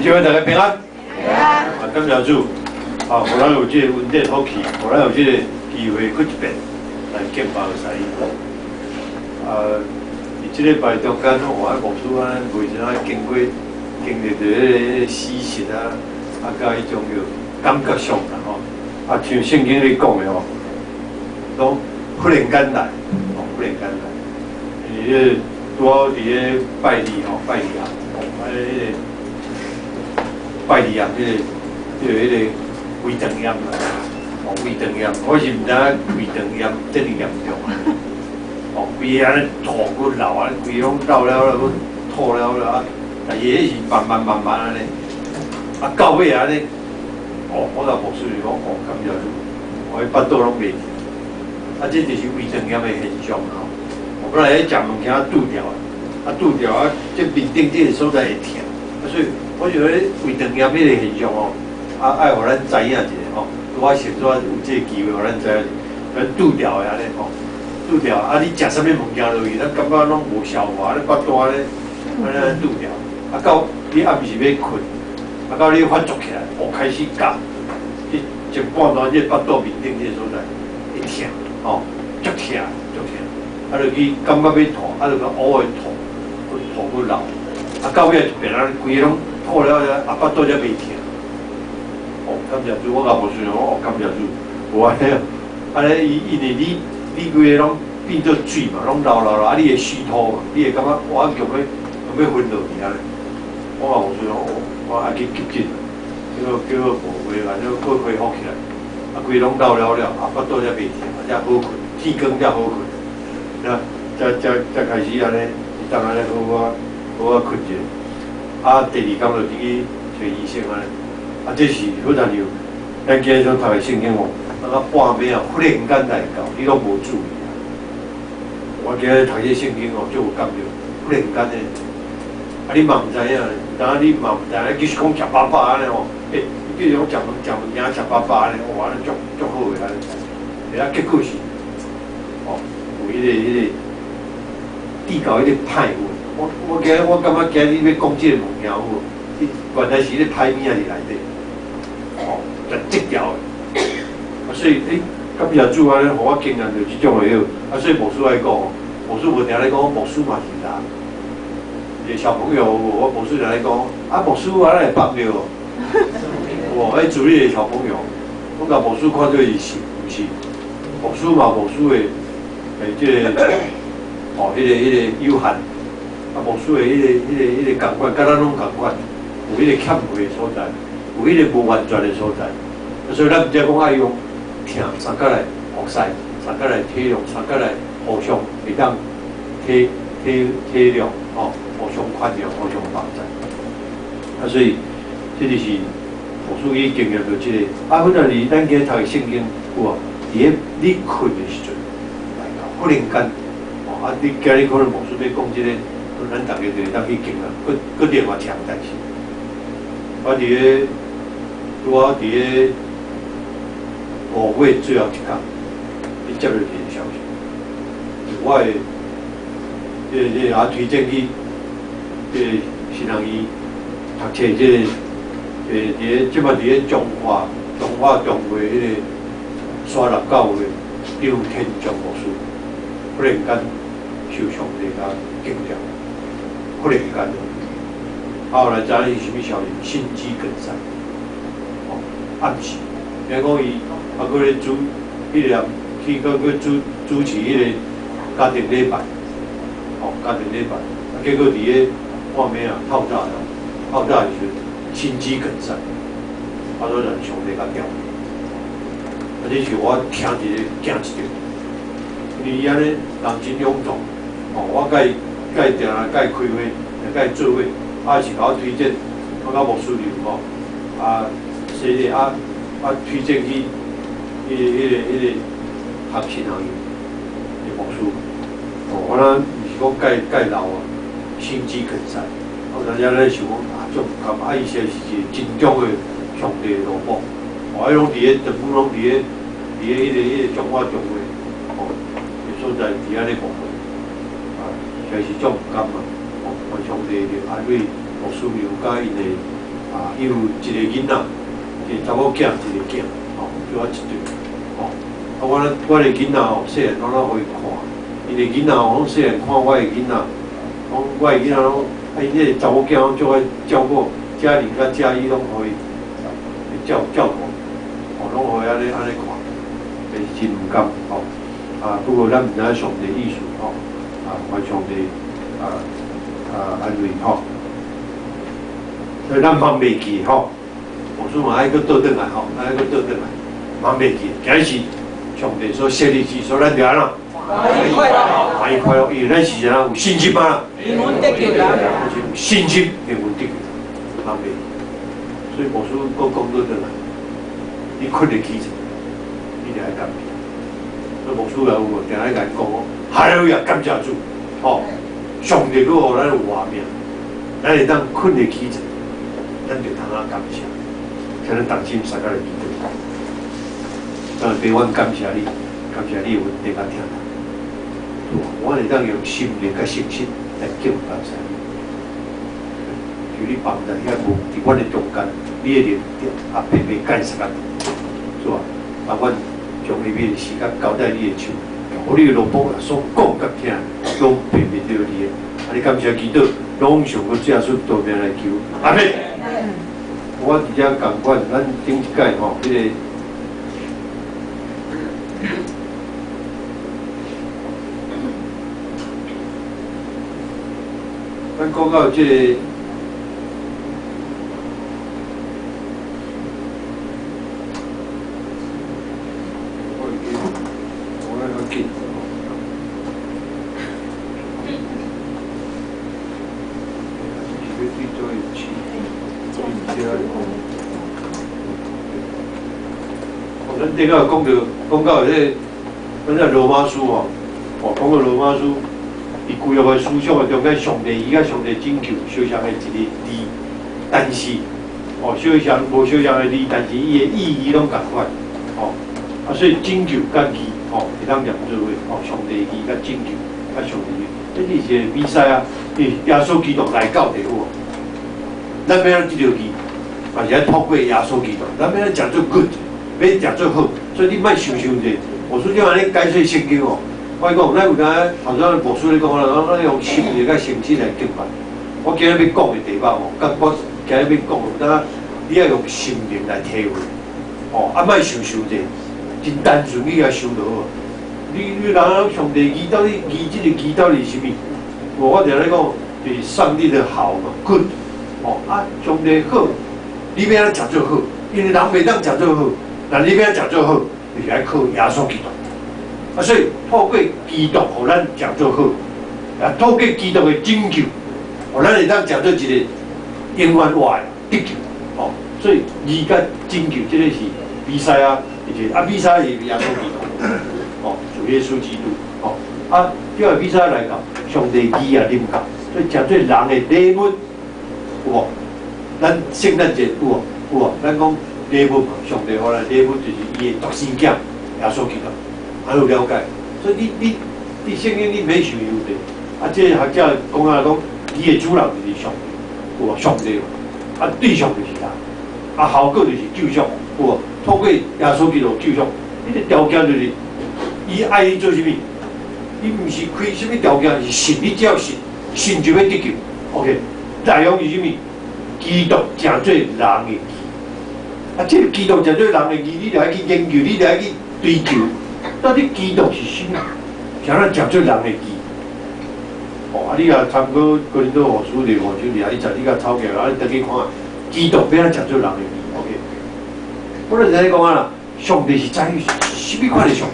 姊妹大家平安。啊，感謝主，啊，予咱有這个恩典福氣，予咱有這個機會，閣一遍來敬拜神。啊，佇這禮拜中間，我牧師按呢袂怎經過經歷著彼个死實啊，啊，佮彼種叫感覺上啦吼。啊，像聖經咧講的吼，攏忽然間來，哦，忽然間來。因為拄好佇咧拜二吼，拜二啊，哦，啊，彼个拜二啊，彼个胃腸炎啦，哦，胃腸炎，我是毋知影胃腸炎遮爾嚴重啊！哦，規个按呢吐骨流啊，規个攏流了了，閣吐了了啊，但是彼是慢慢慢慢按呢，啊，到尾按呢，哦，我共牧師就講，哦，感謝主，我彼腹肚攏袂痛，啊，這就是胃腸炎的現象吼。我本來咧食物件拄著，啊拄著啊，這面頂這個所在會疼，啊，所以我覺得胃腸炎彼個現象吼，啊愛予咱知影一下吼，拄仔先拄仔有這個機會，予咱知影，咱拄著的按呢吼，拄著啊，你食啥物物件落去，咱感覺攏無消化，你腹肚按呢按呢拄著，啊到你暗時欲睏，啊到你發作起來，哦開始絞，你前半段這腹肚面頂這個所在會疼，吼，足疼足疼。啊，就去感覺欲吐，啊，就閣烏會吐，閣吐閣流，啊，到尾就變啊，規个攏吐了了，啊，腹肚才袂疼。哦，感謝主，我共牧師講，哦，感謝主，無按呢，按呢伊因為你規个攏變做水嘛，攏流流流，啊，你會虛脫嘛，你會感覺哇，強欲昏落去按呢。我共牧師講，哦，我愛去急診，結果無話，反正閣恢復起來，啊，規攏流了了，啊，腹肚才袂疼，才好睏，天光才好睏。啊，才開始按呢，會當按呢好好好好睏者。啊，第二工就去揣醫生按呢。啊，這是好親像咱今日所讀的聖經哦，啊，半暝啊，忽然間來到，你攏無注意啊。我今日讀這聖經哦，足有感覺，忽然間的，啊，你嘛毋知影，有當你嘛毋知影，其實講食飽飽按呢吼，欸，比如講食物食物件食飽飽按呢，哇，按呢足足好的按呢，欸，啊，結果是，哦。有彼个地搞彼个歹運，我今日我感覺今日欲講這個物件有無？原來是彼個歹物仔佇內底，哦，就積掉的。啊，所以欸，感謝主按呢，予我經驗著這種的好。啊，所以牧師愛講，牧師無定咧講，牧師嘛是人。一個小朋友，我牧師定咧講，啊，牧師啊，咱會放著無？哦，彼主日的小朋友，我共牧師看做是神，毋是？牧師嘛，牧師的。欸，這個哦，彼個有限，啊，牧師的彼個仝款，佮咱攏仝款，有彼個欠缺的所在，有彼個無完全的所在，所以咱毋才講愛用疼相共來服侍，相共來體諒，相共來互相會當體諒，吼，互相寬容，互相幫助。啊，所以這就是牧師去經驗著這個。啊，反正是咱今日讀的聖經有無？佇咧你睏的時陣。忽然間，哦啊！你今日可能牧師欲講這個，咱逐家就會當去經驗，閣閣另外一項代誌。我佇咧拄好佇咧5月最後一工，去接著一個消息，我的這個啊推薦去這個新人院讀冊，這個佇咧這擺佇咧彰化中會彼個沙鹿教會張天宗牧師。忽然間受上帝共擊掉，忽然間，啊後來知影伊啥物消息？心肌梗塞，哦，暗時，聽講伊啊，閣咧主，彼個去閣閣主持彼個家庭禮拜，哦，家庭禮拜，啊，結果佇咧半暝啊透早了，透早的時陣心肌梗塞，啊，所以讓上帝共調，啊，這是我聽一个驚一跳。因為伊按呢人真踴躍，哦，我共伊共伊定定共伊開會，共伊做伙，啊是共我推薦，我共牧師劉吼，啊，洗禮啊啊推薦去彼個學神學院的牧師，哦，我咱毋是講蓋老啊，心肌梗塞，啊有當時咱想講啊，足毋甘，啊伊實在是一個真忠的上帝的奴僕，哦，伊攏佇咧，全部攏佇咧彼個彰化中會，哦。所在佇遐咧牧會，啊，實在是足毋甘啊！哦，願上帝就安慰牧師娘佮𪜶的啊伊有一个囡仔，一个查某囝，一个囝，吼，就我一對，吼。啊，我的囡仔吼，細漢攏咧予伊看，伊的囡仔吼，攏細漢看我的囡仔，講我的囡仔攏，啊，𪜶彼個查某囝攏足愛照顧，嘉玲佮嘉義攏予伊照照顧，吼，攏予伊按呢按呢看，是真毋甘，吼。啊，不過咱毋知影上帝意思，吼，啊，願上帝啊啊安慰，吼。所以咱茫袂記，吼，牧師嘛愛閣倒轉來，吼，愛閣倒轉來，茫袂記，今日是上帝所設立之，所以咱就按怎？歡喜快樂，歡喜快樂，因為咱是啥有信心啊，靈魂得救人，就是有信心，靈魂得救，茫袂記。所以牧師閣講倒轉來，你睏會起床，你就愛感謝。所以牧師也有定愛共𪜶講，哈利路亞，感謝主，吼，上帝閣予咱有活命，咱會當睏會起床，咱就通啊感謝，請咱同心相共來祈禱。當然，父，阮感謝你，感謝你的恩典佮疼痛。我會當用心靈佮誠實來敬拜你。求你幫助遐無佇阮的中間，你的靈啊白白解釋咱，是吧？啊，阮將下面的時間交在你的手，予你的奴僕所講佮聽，攏白白對你的。啊，你感謝祈禱，攏上閣主耶穌道名來求，阿們。我佇遮仝款，咱頂一擺吼，彼個。咱講到這個，我會記，我愛較緊。是欲對佗位試？對遮。咱頂下講著講到這個，咱這羅馬書吼，哦，講到羅馬書。佇舊約的思想的中間，上帝伊佮上帝拯救相像的一個字，但是哦，相像無相像的字，但是伊的意義攏仝款，哦，啊，所以拯救佮義，哦，會當念做伙，哦，上帝義佮拯救佮上帝義，這是一個彌賽亞，耶穌基督來到地府，咱欲按怎這條義，嘛是愛透過耶穌基督，咱欲按怎食做 good，欲食做好，所以你莫想傷濟，我說這按呢解說聖經哦。我講，咱有當頭先牧師咧講啦，咱用心靈佮誠實來敬拜。我今日欲講的題目吼，佮我今日欲講的，有當你愛用心靈來體會，哦，啊，莫想傷濟，真單純你共想就好。你人上帝義到底義這個義到底是啥物？我定咧講，就是上帝的好嘛，good，哦啊，上帝好，你欲按怎食做好？因為人袂當食做好，但你欲按怎食做好，就是愛靠耶穌基督。啊，所以透過基督，予咱食做好；啊，透過基督的拯救，予咱會當食做一個永遠活的得救。哦，所以義佮拯救，這個是彌賽亞，就是啊，彌賽亞是耶穌基督，哦，主耶穌基督，哦，啊，叫彌賽亞來到，上帝義啊臨到，所以食做人的禮物，有無？咱聖誕節有無？有無？咱講禮物嘛，上帝予咱禮物就是伊的獨生子耶穌基督。還有了解，所以你聖經你免想傷濟，啊，這個學者講啊講，伊的主人就是上帝，有無？上帝嘛，啊，對象就是人，啊，效果就是救贖，有無？透過耶穌基督救贖，彼個條件就是，伊愛你做啥物？伊毋是開啥物條件，是信，你只要信，信就欲得救。OK，內容是啥物？基督成做人的義，啊，這個基督成做人的義，你就愛去研究，你就愛去追求。到底基督是啥物？啥咱成做人的義？哦，啊！你若參考哥林多後書第五章21節，你共抄起來，啊，你轉去看，基督欲按怎成做人的義？OK。我咧就咧講啊啦，上帝是知啥物款的上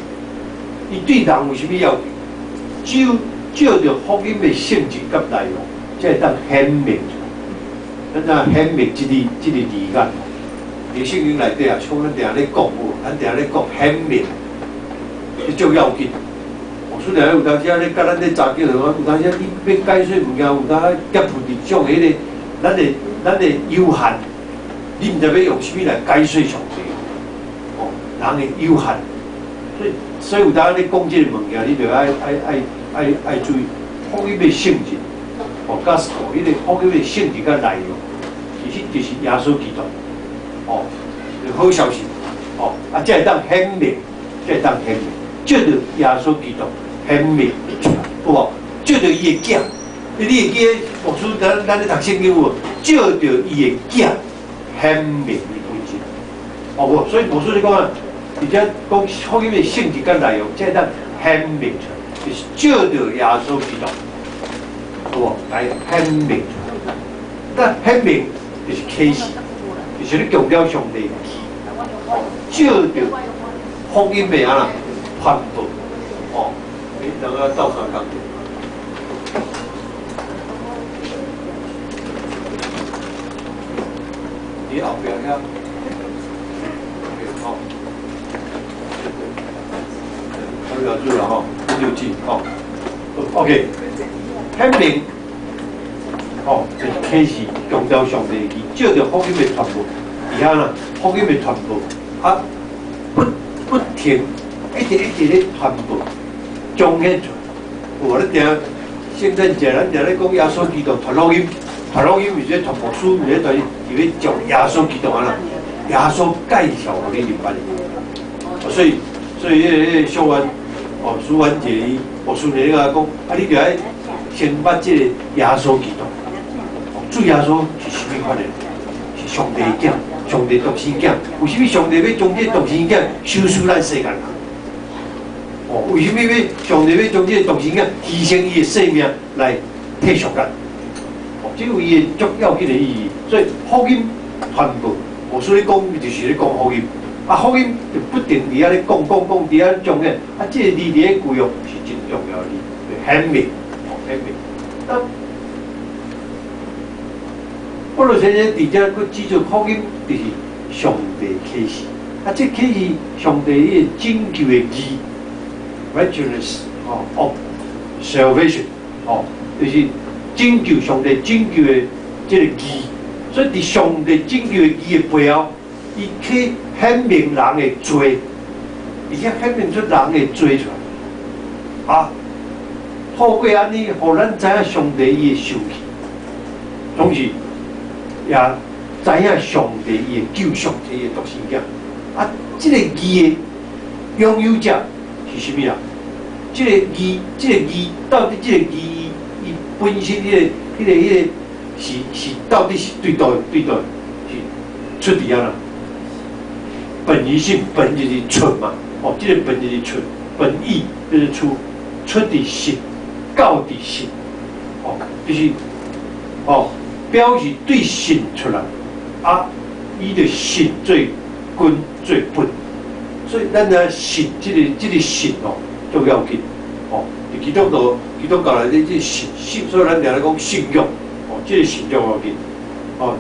帝？伊對人有啥物要求？只有照著福音的性質佮內容，才會當顯明出來。咱知影顯明這個字眼，佇聖經內底啊，像咱定定咧講有，咱定定咧講顯明。這足要緊。我雖然有當時咧，佮咱咧查經，有當時你欲解說物件，有當夾附佇種彼個，咱的有限，你毋知欲用啥物來解說上帝。哦，人的有限，所以有當你講這個物件，你就愛注意福音的性質，哦，佮彼個福音的性質佮內容，其實就是耶穌基督，哦，好消息，哦，啊，才會當顯明，才會當顯明，藉著耶穌基督顯明出來，有無？藉著伊的囝，你會記得牧師咱咧讀聖經有無？藉著伊的囝顯明伊本質，哦無？所以牧師咧講啊，而且講福音的性質佮內容，才會當顯明出來，就是藉著耶穌基督，有無？來顯明出來，那顯明就是啟示，就是咧強調上帝的義，藉著福音的按怎傳播，哦，欸，等下鬥相共。佇後壁遐，吼，感謝主啦吼，六節吼，OK，顯明，吼，就是啟示強調上帝的義，藉著福音的傳播，佇遐啦，福音的傳播，啊，不停，一直一直咧傳播，彰顯出來。有無咧聽聖誕節，咱定咧講耶穌基督傳福音，傳福音是咧傳牧師，是咧傳，是咧將耶穌基督按怎，耶穌介紹予你明白。所以彼個小婉，哦，舒婉姐伊牧師咧甲講，啊，你著愛先捌這個耶穌基督。主耶穌是啥物款的？是上帝的囝，上帝獨生囝。為啥物上帝欲將這個獨生囝收取咱世間人？哦，為啥物欲上帝欲將這個獨生囝犧牲伊的性命來替贖咱？哦，這有伊的足要緊的意義。所以福音傳播，牧師咧講就是咧講福音。啊，福音就不斷佇遐咧講講講，佇遐彰顯。啊，這個字佇咧舊約是真重要的字，顯明，哦，顯明。啊，保羅先生佇遮閣指出福音就是上帝啟示。啊，這啟示上帝彼個拯救的義，righteousness，哦，of salvation，哦，就是拯救上帝拯救的這個義。所以佇上帝拯救的義的背後，伊去顯明人的罪，而且顯明出人的罪出來。啊，透過按呢，予咱知影上帝伊的受氣，總是也知影上帝伊的救贖，伊的獨生囝。啊，這個義的擁有者是啥物人？這個義，這個義到底這個義，伊本身彼個是到底是對佗對佗是出佇按怎？本於信，本就是出嘛，哦，這個本就是出，本意就是出，出佇信，到佇信，哦，就是哦，表示對信出來，啊，伊就信做根做本，所以咱若信這個信哦，足要緊，哦，佇基督徒基督教內底這個信信，所以咱定咧講信仰，哦，這個信足要緊，哦，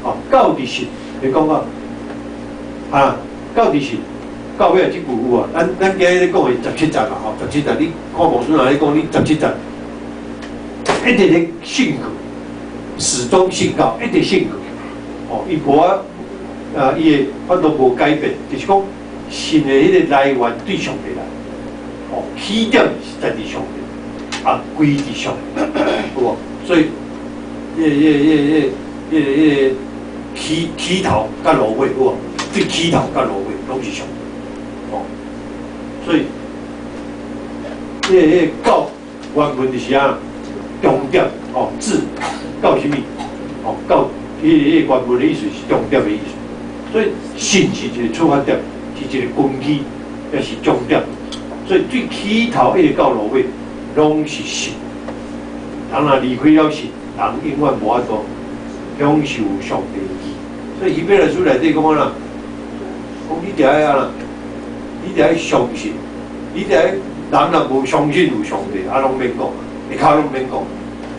哦，到佇信，你講啊。啊，到佇信，到尾這句有啊，咱今日咧講的十七節啦，吼，十七節，你看牧師若咧講，你十七節一直咧信過，始終信教，一直信過，哦，伊無啊，啊，伊的反正無改變，就是講信的彼個來源對上帝來，哦，起點是在佇上帝，啊，歸佇上帝，有無？所以，彼個起頭佮落尾，有無？對起頭佮落尾攏是上帝，哦，所以，彼個到原文就是按怎，終點哦，至到啥物？哦，到彼個原文的意思是終點的意思。所以信是一個出發點，是一個根基，也是終點。所以對起頭一直到落尾，攏是信。人若離開了信，人永遠無法度享受上帝的義。所以希伯來書內底講按怎？講你著愛按怎？你著愛相信，你著愛人若無相信有上帝，啊，攏免講，下跤攏免講，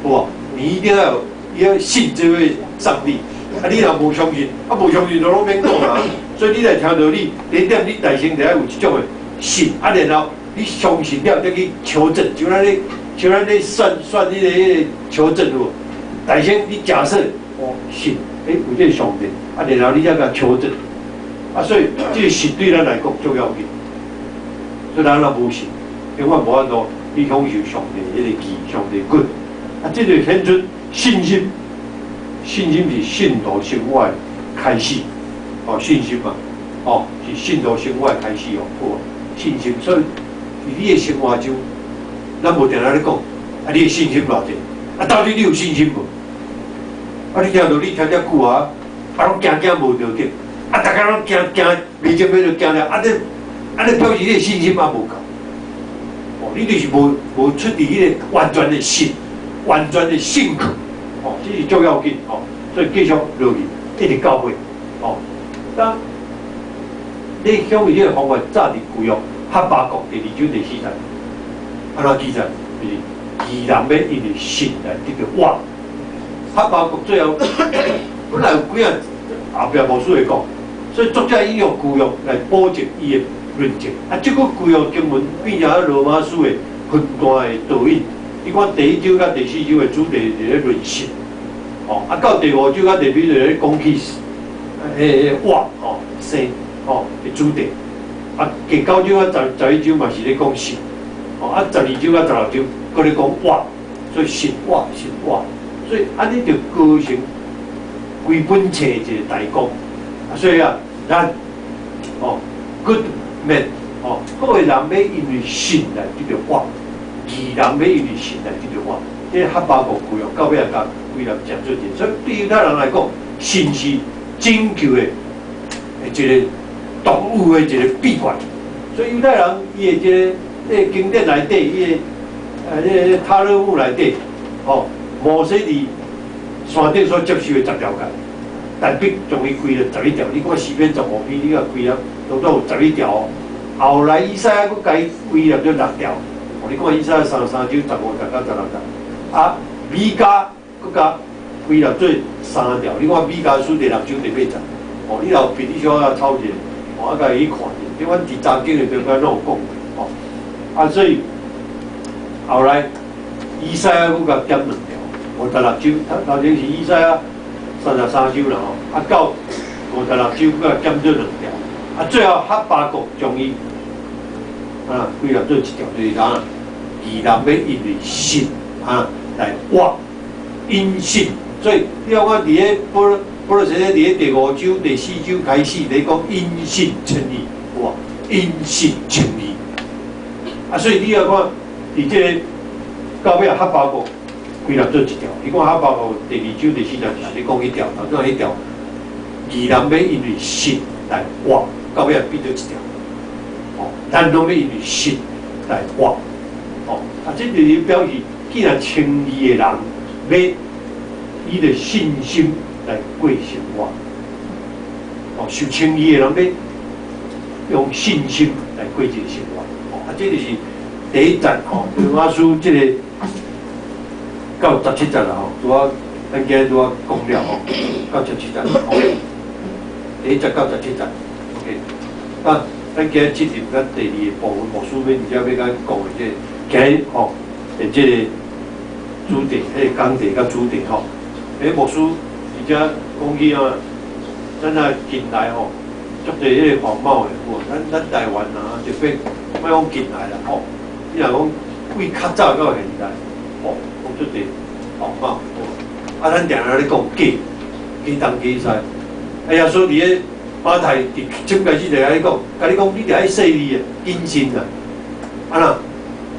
有無？你一定要有，你要信這位上帝。啊，你若無相信，啊，無相信就攏免講啊。所以你來聽道理，第一點你內心著愛有這種的信，啊，然後你相信了，再去求證，像咱咧算算彼個求證有無？大先你假設哦信，欸，有這個上帝，啊，然後你再共求證。啊，所以這個信對咱來講足要緊。所以咱若無信，永遠無法度去享受上帝彼個義、上帝骨。啊，這就顯出信心，信心是信徒生活的開始，哦，信心嘛，哦，是信徒生活的開始哦，好啊，信心，所以佇你的生活中，咱無定定咧講，啊，你的信心偌濟？啊，到底你有信心無？啊，你聽著你聽遮久啊，啊，攏驚驚無著對，啊，逐家攏驚驚，未前尾就驚了，啊，你表示你的信心也無夠，哦，你就是無出佇彼個完全的信，完全的信靠，哦，這是足要緊，哦，所以繼續落去，一直到尾，哦，當你享用這個方法，早佇舊約哈巴谷第二章第四節，按怎記載？就是義人欲因為信來得著活。哈巴谷最後本來有幾仔後壁牧師會講，所以作者引用舊約來補證伊的論證。啊，這個舊約經文變成羅馬書的分段的導引。你看第一章佮第四章的主題是咧論信，哦，啊到第五章佮第八章咧講起，彼活吼生吼的主題。啊，第九章佮11章嘛是咧講信，哦，啊12章佮16章閣咧講活，所以信活信活，所以按呢就構成規本冊一個大綱。啊，所以啊，咱哦，good man 哦，好的人欲因為信來得著活，義人欲因為信來得著活。這哈巴谷舊約到尾也共歸納誠做者，所以對猶太人來講，信是拯救的一個獨有的一個秘訣。所以猶太人伊的這個經典內底，伊的這個塔勒木內底，吼，摩西佇山頂所接受的十條誡，但必將伊歸了十一條。你看詩篇15篇，你共歸納，攏總有十一條哦。後來以賽亞閣共伊歸納做六條。哦，你看以賽亞33章15節到16節，啊，彌迦閣共歸納做三條。你看彌迦書第六章第八節，哦，你若有筆，你小可抄者，哦，啊，共伊去看者。這阮佇查經的中間攏有講過，哦，啊，所以後來以賽亞閣共減兩條，56章，頭前是以賽亞33章啦吼，啊到56章閣共減做兩條，啊最後哈巴谷將伊啊歸納做一條，就是啥？義人欲因為信啊來活，因信。所以你看佇咧保羅先生佇咧第五章第四章開始咧講因信稱義，有無？因信稱義。啊，所以你要看佇這個到尾哈巴谷歸納做一條，你看哈巴谷第二章第四節就是咧講彼條，頭拄仔彼條，義人欲因為信來活，到尾變做一條。哦，咱攏欲因為信來活。哦，啊，這就是表示，既然稱義的人欲以著信心來過生活，哦，受稱義的人欲用信心來過這個生活。哦，啊，這就是第一節吼，羅馬書這個到17節啦吼，拄仔咱今日拄仔講了吼，到十七節，吼，第一節到十七節，OK。啊，咱今日進入咱第二個部分，牧師欲而且欲咱講的這個，今日吼的這個主題，彼個講題佮主題吼。欸，牧師而且講起啊，咱啊近來吼，足濟彼個仿冒的有無？咱台灣啊，特別莫講近來啦吼，你若講對較早到現在，吼，講足濟仿冒，啊，咱定定咧講假，假東假西。啊，耶穌佇咧馬太佇前開始就共你講，共你講你著愛細膩啊，謹慎啊，啊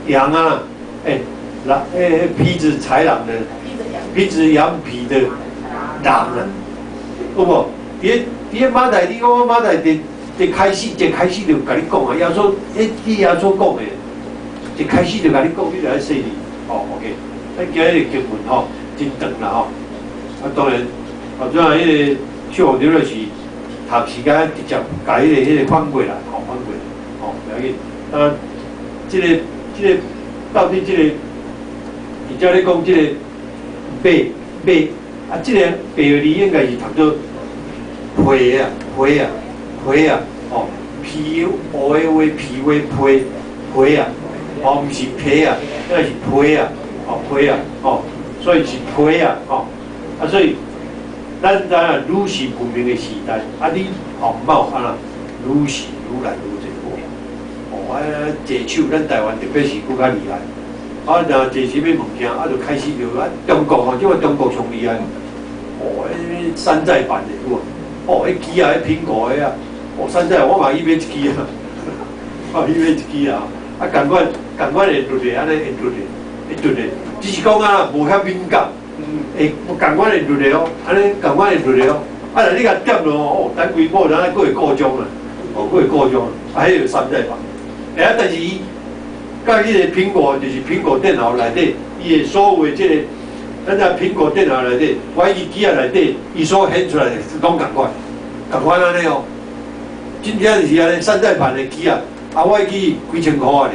若羊啊，欸，狼，欸，披著豺狼的，披著羊皮的狼啊，有無？佇咧馬太，你講馬太一開始就共你講啊，耶穌，欸，耶穌講的，一開始就共你講，你著愛細膩，哦，OK。咱今日經文吼真長啦吼，啊當然，啊主要彼個小黃就是讀時間直接共彼個翻過來，吼翻過來，吼無要緊。啊，這個到底這個，而且咧講這個馬馬，啊這個白字應該是讀做皮啊皮啊皮啊，吼皮烏的話皮話皮皮啊，哦毋是皮啊，那是皮啊，哦皮啊，哦，所以是皮啊，吼啊所以咱知影愈是文明的時代，啊你仿冒啊愈是愈來愈濟。哦啊濟手，咱台灣特別是閣較厲害。啊，若濟啥物物件，啊，就開始就啊，中國吼，這個中國上厲害。哦，彼山寨版的有無？哦，彼機啊，彼蘋果的啊，哦，山寨我嘛去買一支啊，我去買一支啊，啊，仝款仝款會錄的，按呢會錄的，會錄的，只是講啊，無遐敏感，會仝款會錄的哦，按呢仝款會錄的哦，啊，若你共點落哦，等規某人閣會故障啊，哦，閣會故障，啊，彼個山寨版，欸啊，但是伊佮彼个蘋果就是蘋果電腦內底，伊的所有的這個。咱在蘋果電腦內底，我伊機仔內底，伊所顯出來的攏仝款，仝款按呢哦。真正就是按呢山寨版的機仔，啊，我記幾千箍仔爾，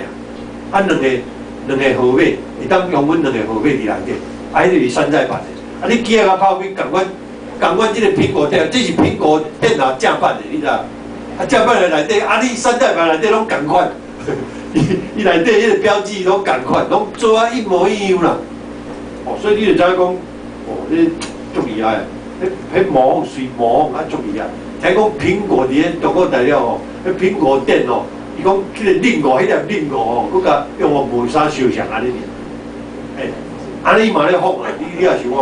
啊，兩個號碼，會當用阮兩個號碼佇內底，啊，彼就是山寨版的。啊，你機仔共拋開，仝款仝款這個蘋果電腦，這是蘋果電腦正版的，你知無？啊，正版的內底，啊，你山寨版內底攏仝款，伊伊內底彼個標記攏仝款，攏做啊一模一樣啦。哦，所以你就知影講，哦，這足厲害，彼彼模仿隨模仿啊，足厲害。聽講蘋果佇咧中國大陸吼，彼蘋果店哦，伊講彼個令五，彼粒令五吼，閣共用予無啥相像按呢爾。欸，按呢嘛咧仿啊，你你也想看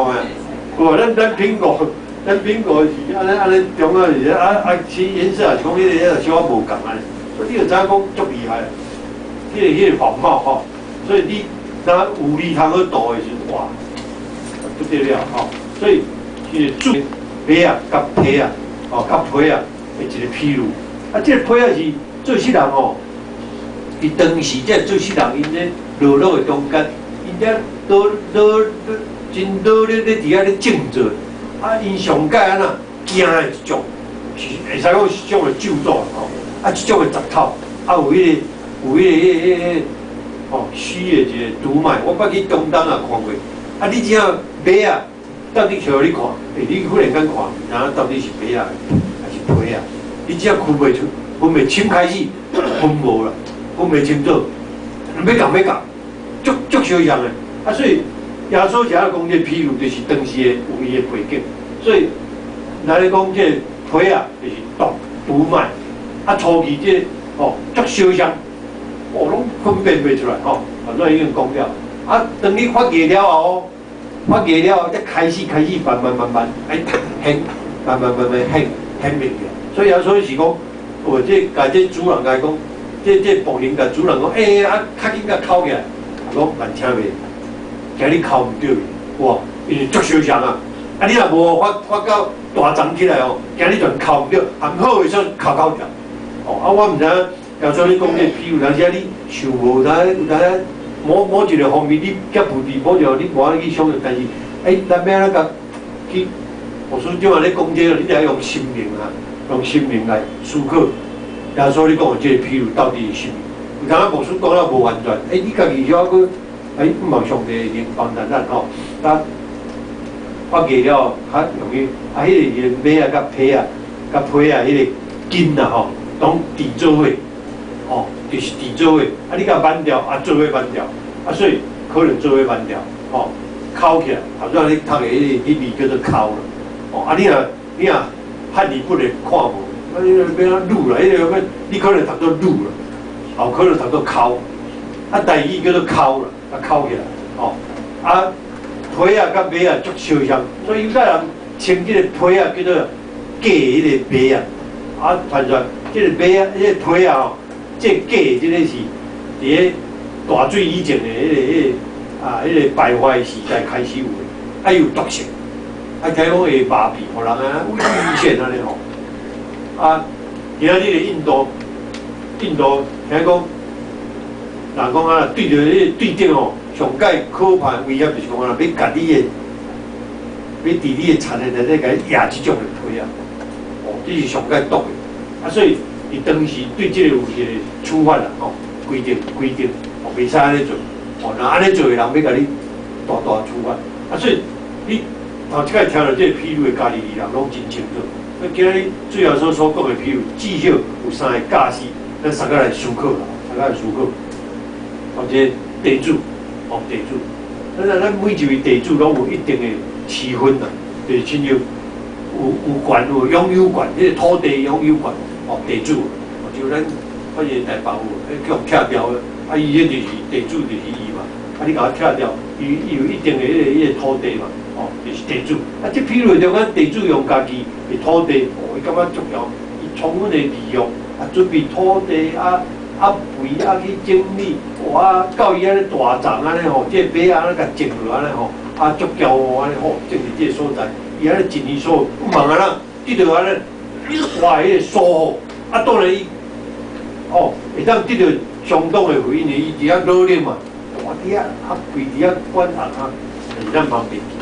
覓？有咱蘋果，咱蘋果是按呢按呢中啊是啊啊，其顏色也是講彼個彼個小可無仝按呢，所以你就知影講足厲害，彼個仿冒吼，所以你若有理通去度的時陣，哇，不得了吼！所以彼個主馬仔佮皮仔，哦，佮皮仔的一個譬喻。啊，這個皮仔是做事人吼，伊當時這做事人𪜶咧勞碌的中間，𪜶遮努努努真努力咧佇遐咧種作，啊，𪜶上蓋按怎驚的一種，是會使講是種的咒詛吼，啊，這種的雜草，啊，有彼個有彼個彼個彼個吼虛的一個毒麥，我捌去中東也看過，啊，你只要馬仔到底摕予你看，欸，你忽然間看，毋知影到底是馬仔還是皮仔，你只要分袂出，分袂清開始分無啦，分袂清楚，欲仝欲仝，足足相像的，啊，所以耶穌遮講這個譬喻，就是當時的有伊的背景，所以來咧講這個皮仔就是毒毒麥，啊，初期這個吼足相像，哦，攏分辨袂出來吼，反正已經講了，啊，當你發芽了後，發芽了後，才開始開始慢慢慢慢哎顯，慢慢慢慢顯顯明起來。所以耶穌是講，哦，這共這主人共伊講，這這僕人共主人講，欸，啊，較緊共摳起來，講慢請袂，驚你摳毋著伊，哇，因為足相像啊，啊，你若無發發到大叢起來哦，驚你全摳毋著，含好的煞摳摳掉。哦，啊，我毋知影耶穌咧講這個譬喻，有當時啊你想無，有當有當某某一個方面你較無佇某一個你無法去想著，但是，欸，咱欲按怎共去？牧師這擺咧講這個，你著愛用心靈啊，用心靈來思考。耶穌咧講的這個譬喻到底是啥物？有當牧師講了無完全，欸，你家己曉閣，欸，望上帝靈幫助咱吼，咱發芽了較容易，啊，彼個是馬仔佮皮仔、佮皮仔彼個根啊吼，攏佇做伙，吼，就是佇做伙。啊，你共挽掉，啊，做伙挽掉，啊，所以可能做伙挽掉，吼，摳起來，啊，怎你讀的彼個彼字叫做摳啦，哦，啊，你若你若漢語本的看無，啊，你欲按怎擄啦，彼個欲你可能讀做擄啦，有可能讀做摳，啊，台語叫做摳啦，啊，摳起來，吼，啊，皮仔佮馬仔足相像，所以猶太人稱這個皮仔叫做假彼個馬仔，啊，傳說這個馬仔，這個皮仔吼，這個假的這個是佇咧大水以前的彼個彼個啊，彼個敗壞時代開始有的，啊，有毒性，啊，聽講會麻痹，予人啊危險按呢吼。啊，今仔日的印度，印度聽講，人講啊，對著彼個對頂吼，上蓋可怕的威脅就是講啊，欲共你的，欲佇你的田的內底共你壓這種的皮仔，哦，這是上蓋毒的。啊，所以伊當時對這個有一個處罰啦，吼，規定規定，哦，袂使按呢做，哦，若按呢做的人欲共你大大處罰。啊，所以你頭一擺聽著這個譬喻的加利利人攏真清楚。所以今仔日主耶穌所講的譬喻，至少有三個教示，咱三個來思考啦，三個來思考。哦，這個地主，哦，地主，咱咱每一位地主攏有一定的持份啦，就是親像有有權有擁有權，彼個土地擁有權，哦，地主，哦，就咱反正台北有，彼去予拆掉的，啊，伊彼就是地主就是伊嘛，啊，你共伊拆掉，伊伊有一定的彼個彼個土地嘛，哦，哦，就是地主。啊，這比喻中間地主用家己的土地，哦，伊感覺足枵，伊充分的利用，啊，準備土地啊，啊肥啊去整理，哇，到伊按呢大叢按呢吼，這個麥按呢共種落按呢吼，啊足驕傲按呢吼，種佇這個所在，伊按呢盡伊所有，毋茫按怎得著按呢，哇，彼个收穫，啊，當然伊，哦，會當得著相當的回應，伊佇遐努力嘛，哇，佇遐啊跪佇遐管紅啊，但是咱茫袂記，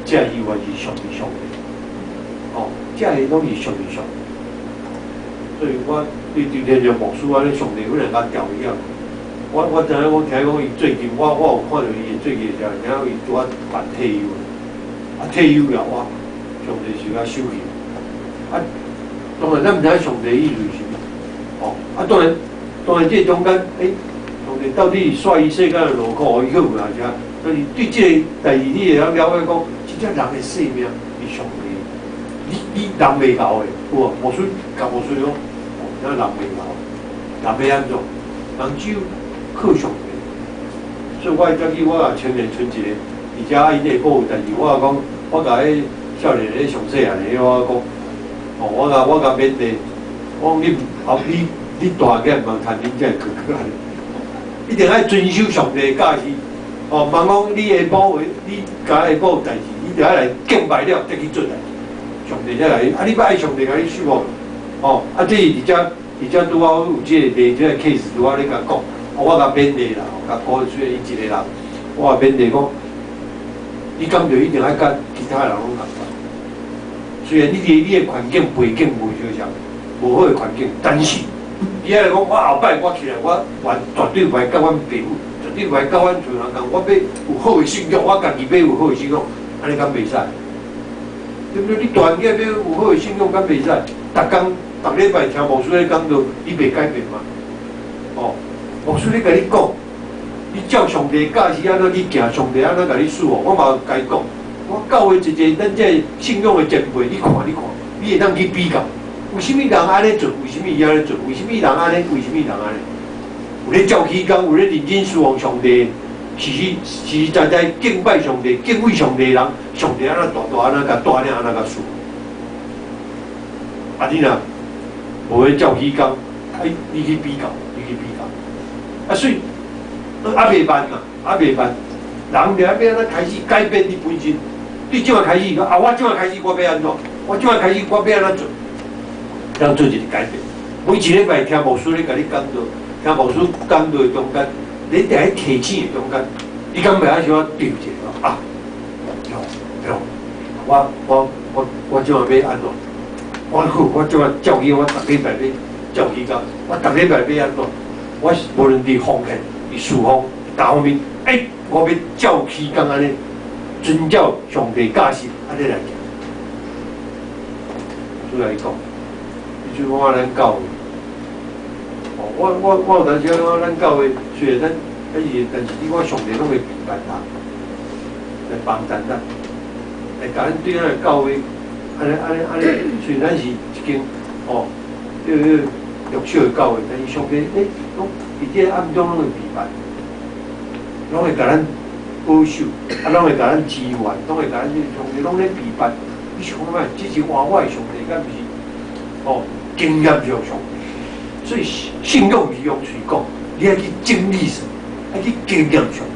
這以為是屬於上帝，哦，這个攏是屬於上帝，所以我對對連著牧師按呢，上帝忽然共調去啊，我知影講聽講伊最近，我有看著伊最近時陣，聽講伊拄仔辦退休，啊退休了哇，上帝是共收去，啊，當然咱毋知影上帝意思是啥物，哦，啊當然當然這中間，欸，上帝到底煞伊世間的勞苦，伊去有啥？所以對這个代誌，你會曉了解講，真正人的生命是上帝，你人袂𠢕的，有無？牧師共牧師講，哦，咱人袂𠢕，人欲按怎？人只有靠上帝。所以我早起我也青年賰一个，而且𪜶下晡有代誌，我講，我共彼少年咧上細漢的，我講，哦，我共勉勵，我講你後你你大個毋通趁恁這哥哥按呢，一定愛遵守上帝的教示。哦，毋通講你下晡你共下晡有代誌，你著愛來敬拜了，才去做代誌。上帝才來，啊，你欲愛上帝共你祝福，哦，啊，這是佇遮拄好有這個例，這個 case 拄好咧共講，我共勉勵啦，共鼓勵雖然伊一個人，我也勉勵講，你感覺一定愛佮其他人攏仝款。雖然你佇你的環境背景無相像，無好的環境，但是你愛講，我後擺我起來，我完絕對袂佮阮爸母，絕對袂佮阮厝人共，我欲有好的信仰，我家己欲有好的信仰，按呢敢袂使？對毋對？你大漢囝欲有好的信仰，敢袂使？逐工逐禮拜聽牧師咧講道，你袂改變嗎？哦，牧師咧共你講，你照上帝教示按怎去行，上帝按怎共你祝福，我嘛共伊講，我教會一個咱這個信仰的前輩，你看你看，你會當去比較，為啥物人按呢做？為啥物伊按呢做？為啥物人按呢？為啥物人按呢？有咧照起工，有咧認真侍奉上帝，實實實實在在敬拜上帝、敬畏上帝的人，上帝按怎大大按怎共帶領，按怎共祝福。啊，你若無咧照起工，啊，你去比較，你去比較，啊，所以猶袂慢啊，猶袂慢，人著愛欲按怎開始改變你本身？你這擺開始，啊，我這擺開始我欲按怎？我這擺開始我欲按怎做？當做一個改變。每一禮拜聽牧師咧共你講道，聽牧師講道的中間，你佇咧提醒的中間，你敢袂曉小可對一下啊？對對，我這擺欲按怎？我好，我這擺照起，我逐禮拜欲照起工，我逐禮拜欲按怎？我無論佇奉獻、佇侍奉、逐方面，欸，我欲照起工按呢，遵照上帝教示按呢來行。主來講，你就講咱教會，哦，我有當時講咱教會雖然咱，但是但是你看上帝攏會陪伴咱，來幫助咱，來共咱對咱的教會，按呢按呢按呢，雖然咱是一間哦，這個弱小的教會，但是上帝欸，攏佇這個暗中攏會陪伴，攏會共咱保守，啊，攏會共咱支援，攏會共咱上帝攏咧陪伴。你想看覓？這是活活的上帝，敢毋是？哦，經驗上上帝，所以信仰毋是用喙講，你愛去經歷什麼？愛去經驗上帝，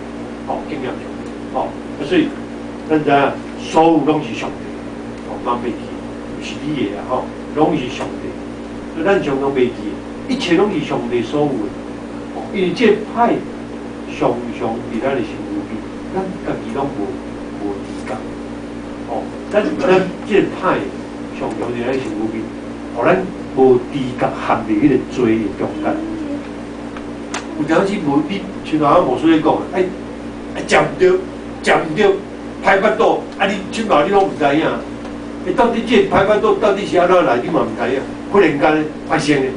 哦，經驗上帝，哦，所以咱知影所有攏是上帝，哦，茫袂記，毋是你的啊，吼，攏是上帝。所以咱常常袂記，一切攏是上帝所有的。哦，因為這個歹常常佇咱的身軀邊，咱家己攏無知覺。哦，咱這個歹常常佇咱身軀邊，予咱無知覺陷入彼個罪的中間。有當時無你，像頭牧師咧講，哎，食毋著，食毋著，歹腹肚，啊！你這擺你攏毋知影，欸，到底這個歹腹肚到底是按怎來，你嘛毋知影。忽然間發生的，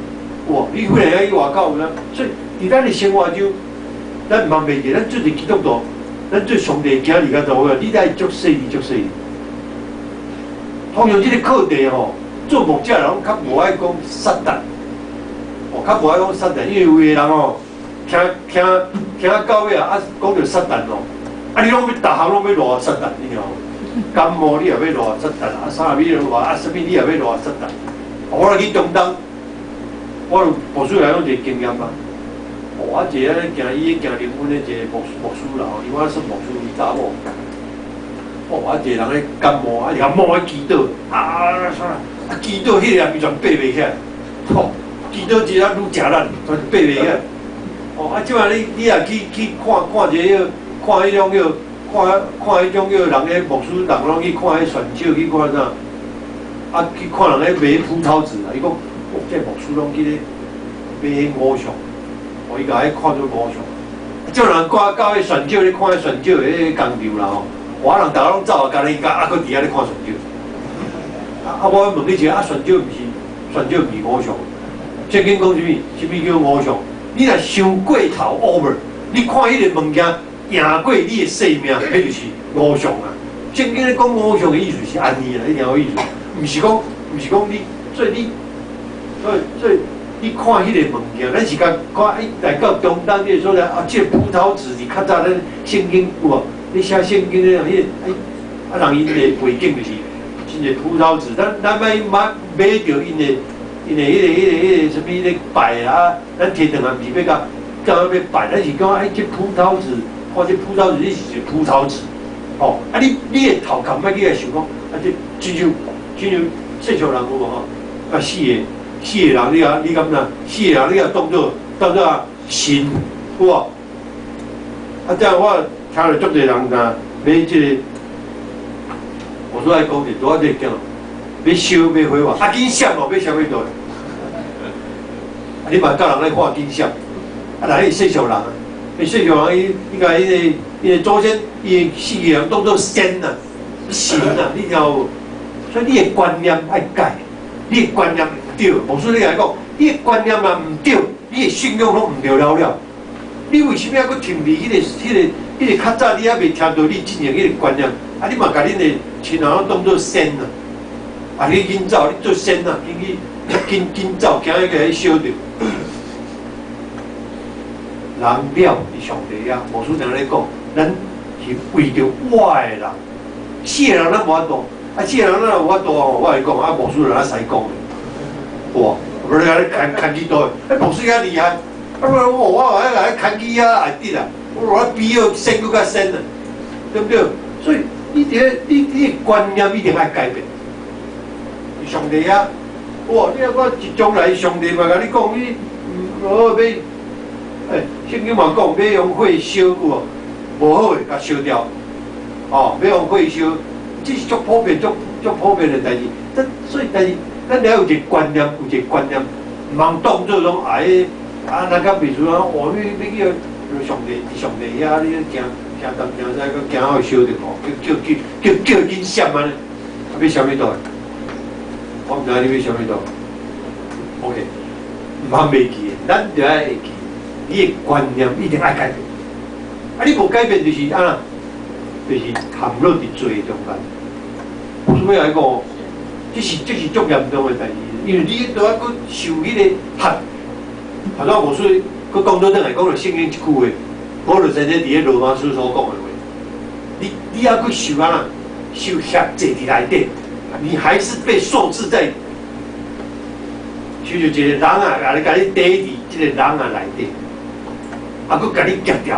哇！你忽然間去外口有影，所以佇咱的生活中，咱毋通袂記，咱做一個基督徒，咱做上帝的囝兒較重要，你愛足細膩，足細膩。通常這個課題吼，做牧者人較無愛講撒旦，哦，較無愛講撒旦，因為有的人吼，聽聽聽到尾啊，啊，講著撒旦哦，啊，你攏欲逐項攏欲賴撒旦，你聽無？感冒你也要偌扎值，啊啥物偌啊啥物你也要偌扎值。我来去中東，我有牧師來講一個經驗啊。哦，啊一個咧行伊咧行靈恩的一個牧師啦吼，伊我算牧師伊查某。哦，啊一個人咧感冒，啊感冒咧祈禱，啊啥啊祈禱彼個人伊全爬袂起來，吼，祈禱一下愈食力，全爬袂起來。哦，啊這擺你若去看看一个，看彼種叫看看彼種叫人咧牧師人攏去看彼選手去看啥？啊去看人咧買葡萄籽啊，伊講，哦，這牧師攏去咧買彼偶像，哦，伊共彼看做偶像。啊，這人掛到彼選手咧看彼選手的彼個工場啦吼，哇，人逐家攏走啊，干焦伊共猶閣佇遐咧看選手。啊，我問你一下，啊，選手毋是偶像？聖經講啥物？啥物叫偶像？你若傷過頭 over，你看彼個物件贏過你的性命，彼就是偶像啊！聖經咧講偶像的意思是按呢啦，你聽有意思？毋是講你，所以你看彼個物件，咱是共看伊來到中東這個所在啊，這個葡萄籽是較早咱聖經有無？你寫聖經的彼個啊，人𪜶的背景就是真濟葡萄籽，咱欲買著𪜶的。𪜶的彼個啥物咧拜啊，咱提轉來毋是欲共叫欲拜，咱是講哎，這葡萄籽，看這葡萄籽，你是一個葡萄籽，吼啊你的頭殼莫去共想講，啊這親像世俗人有無吼？啊四個人你敢若四個人你也當做神有無？啊這樣我聽著足濟人若買這個，我說愛講者，拄仔這個講。欲燒欲火哇！啊，緊閃哦，欲啥物倒？啊，你嘛教人咧看緊閃，啊，若彼世俗人，彼世俗人伊共彼個祖先，伊四個人當做仙啊、神啊，你聽有無？所以你的觀念愛改，你的觀念毋對，牧師你來講，你的觀念若毋對，你的信仰攏毋對了了。你為啥物猶閣停佇彼個較早你猶未聽著你進前彼個觀念？啊，你嘛共恁的親人攏當做仙啊？啊！你緊走，你做仙啊！緊去，緊緊走，驚彼個燒著。人了佇上帝遐，牧師定咧講，咱是為著活的人，死的人咱無法度。啊，死的人咱若有法度吼，我會講啊，牧師就咱使講的，哇！無你共你牽去佗？欸，牧師較厲害。啊，我共你牽去遐內底啊，我比彼仙閣較仙啊，對毋對？所以你佇咧，你的觀念一定愛改變。上帝啊！哇！你若講一將來，上帝嘛共你講，你毋好欲，欸，聖經嘛講，欲用火燒有無？無好的，共燒掉。哦，欲用火燒，這是足普遍、足普遍的代誌。咱所以，但是咱著有一個觀念，有一個觀念，毋通當做攏哎啊，咱較袂輸啊！哦，你去上帝，上帝遐，你驚驚東驚西，閣驚予燒著吼，叫伊緊閃按呢？啊，欲啥物倒？我毋知你欲啥物倒。OK，毋通袂記的，咱著愛會記，你的觀念一定愛改變。啊，你無改變就是按怎？就是陷落佇罪中間。我所欲來講，這是足嚴重的代誌，因為你都還閣受彼個限。頭先牧師閣講倒轉來講著聖經一句話，保羅先生佇咧羅馬書所講的話，你猶閣受按怎？受限制佇內底。你還是被受制在，就像一個籠仔，共你綴佇這個籠仔內底，啊，閣共你夾牢，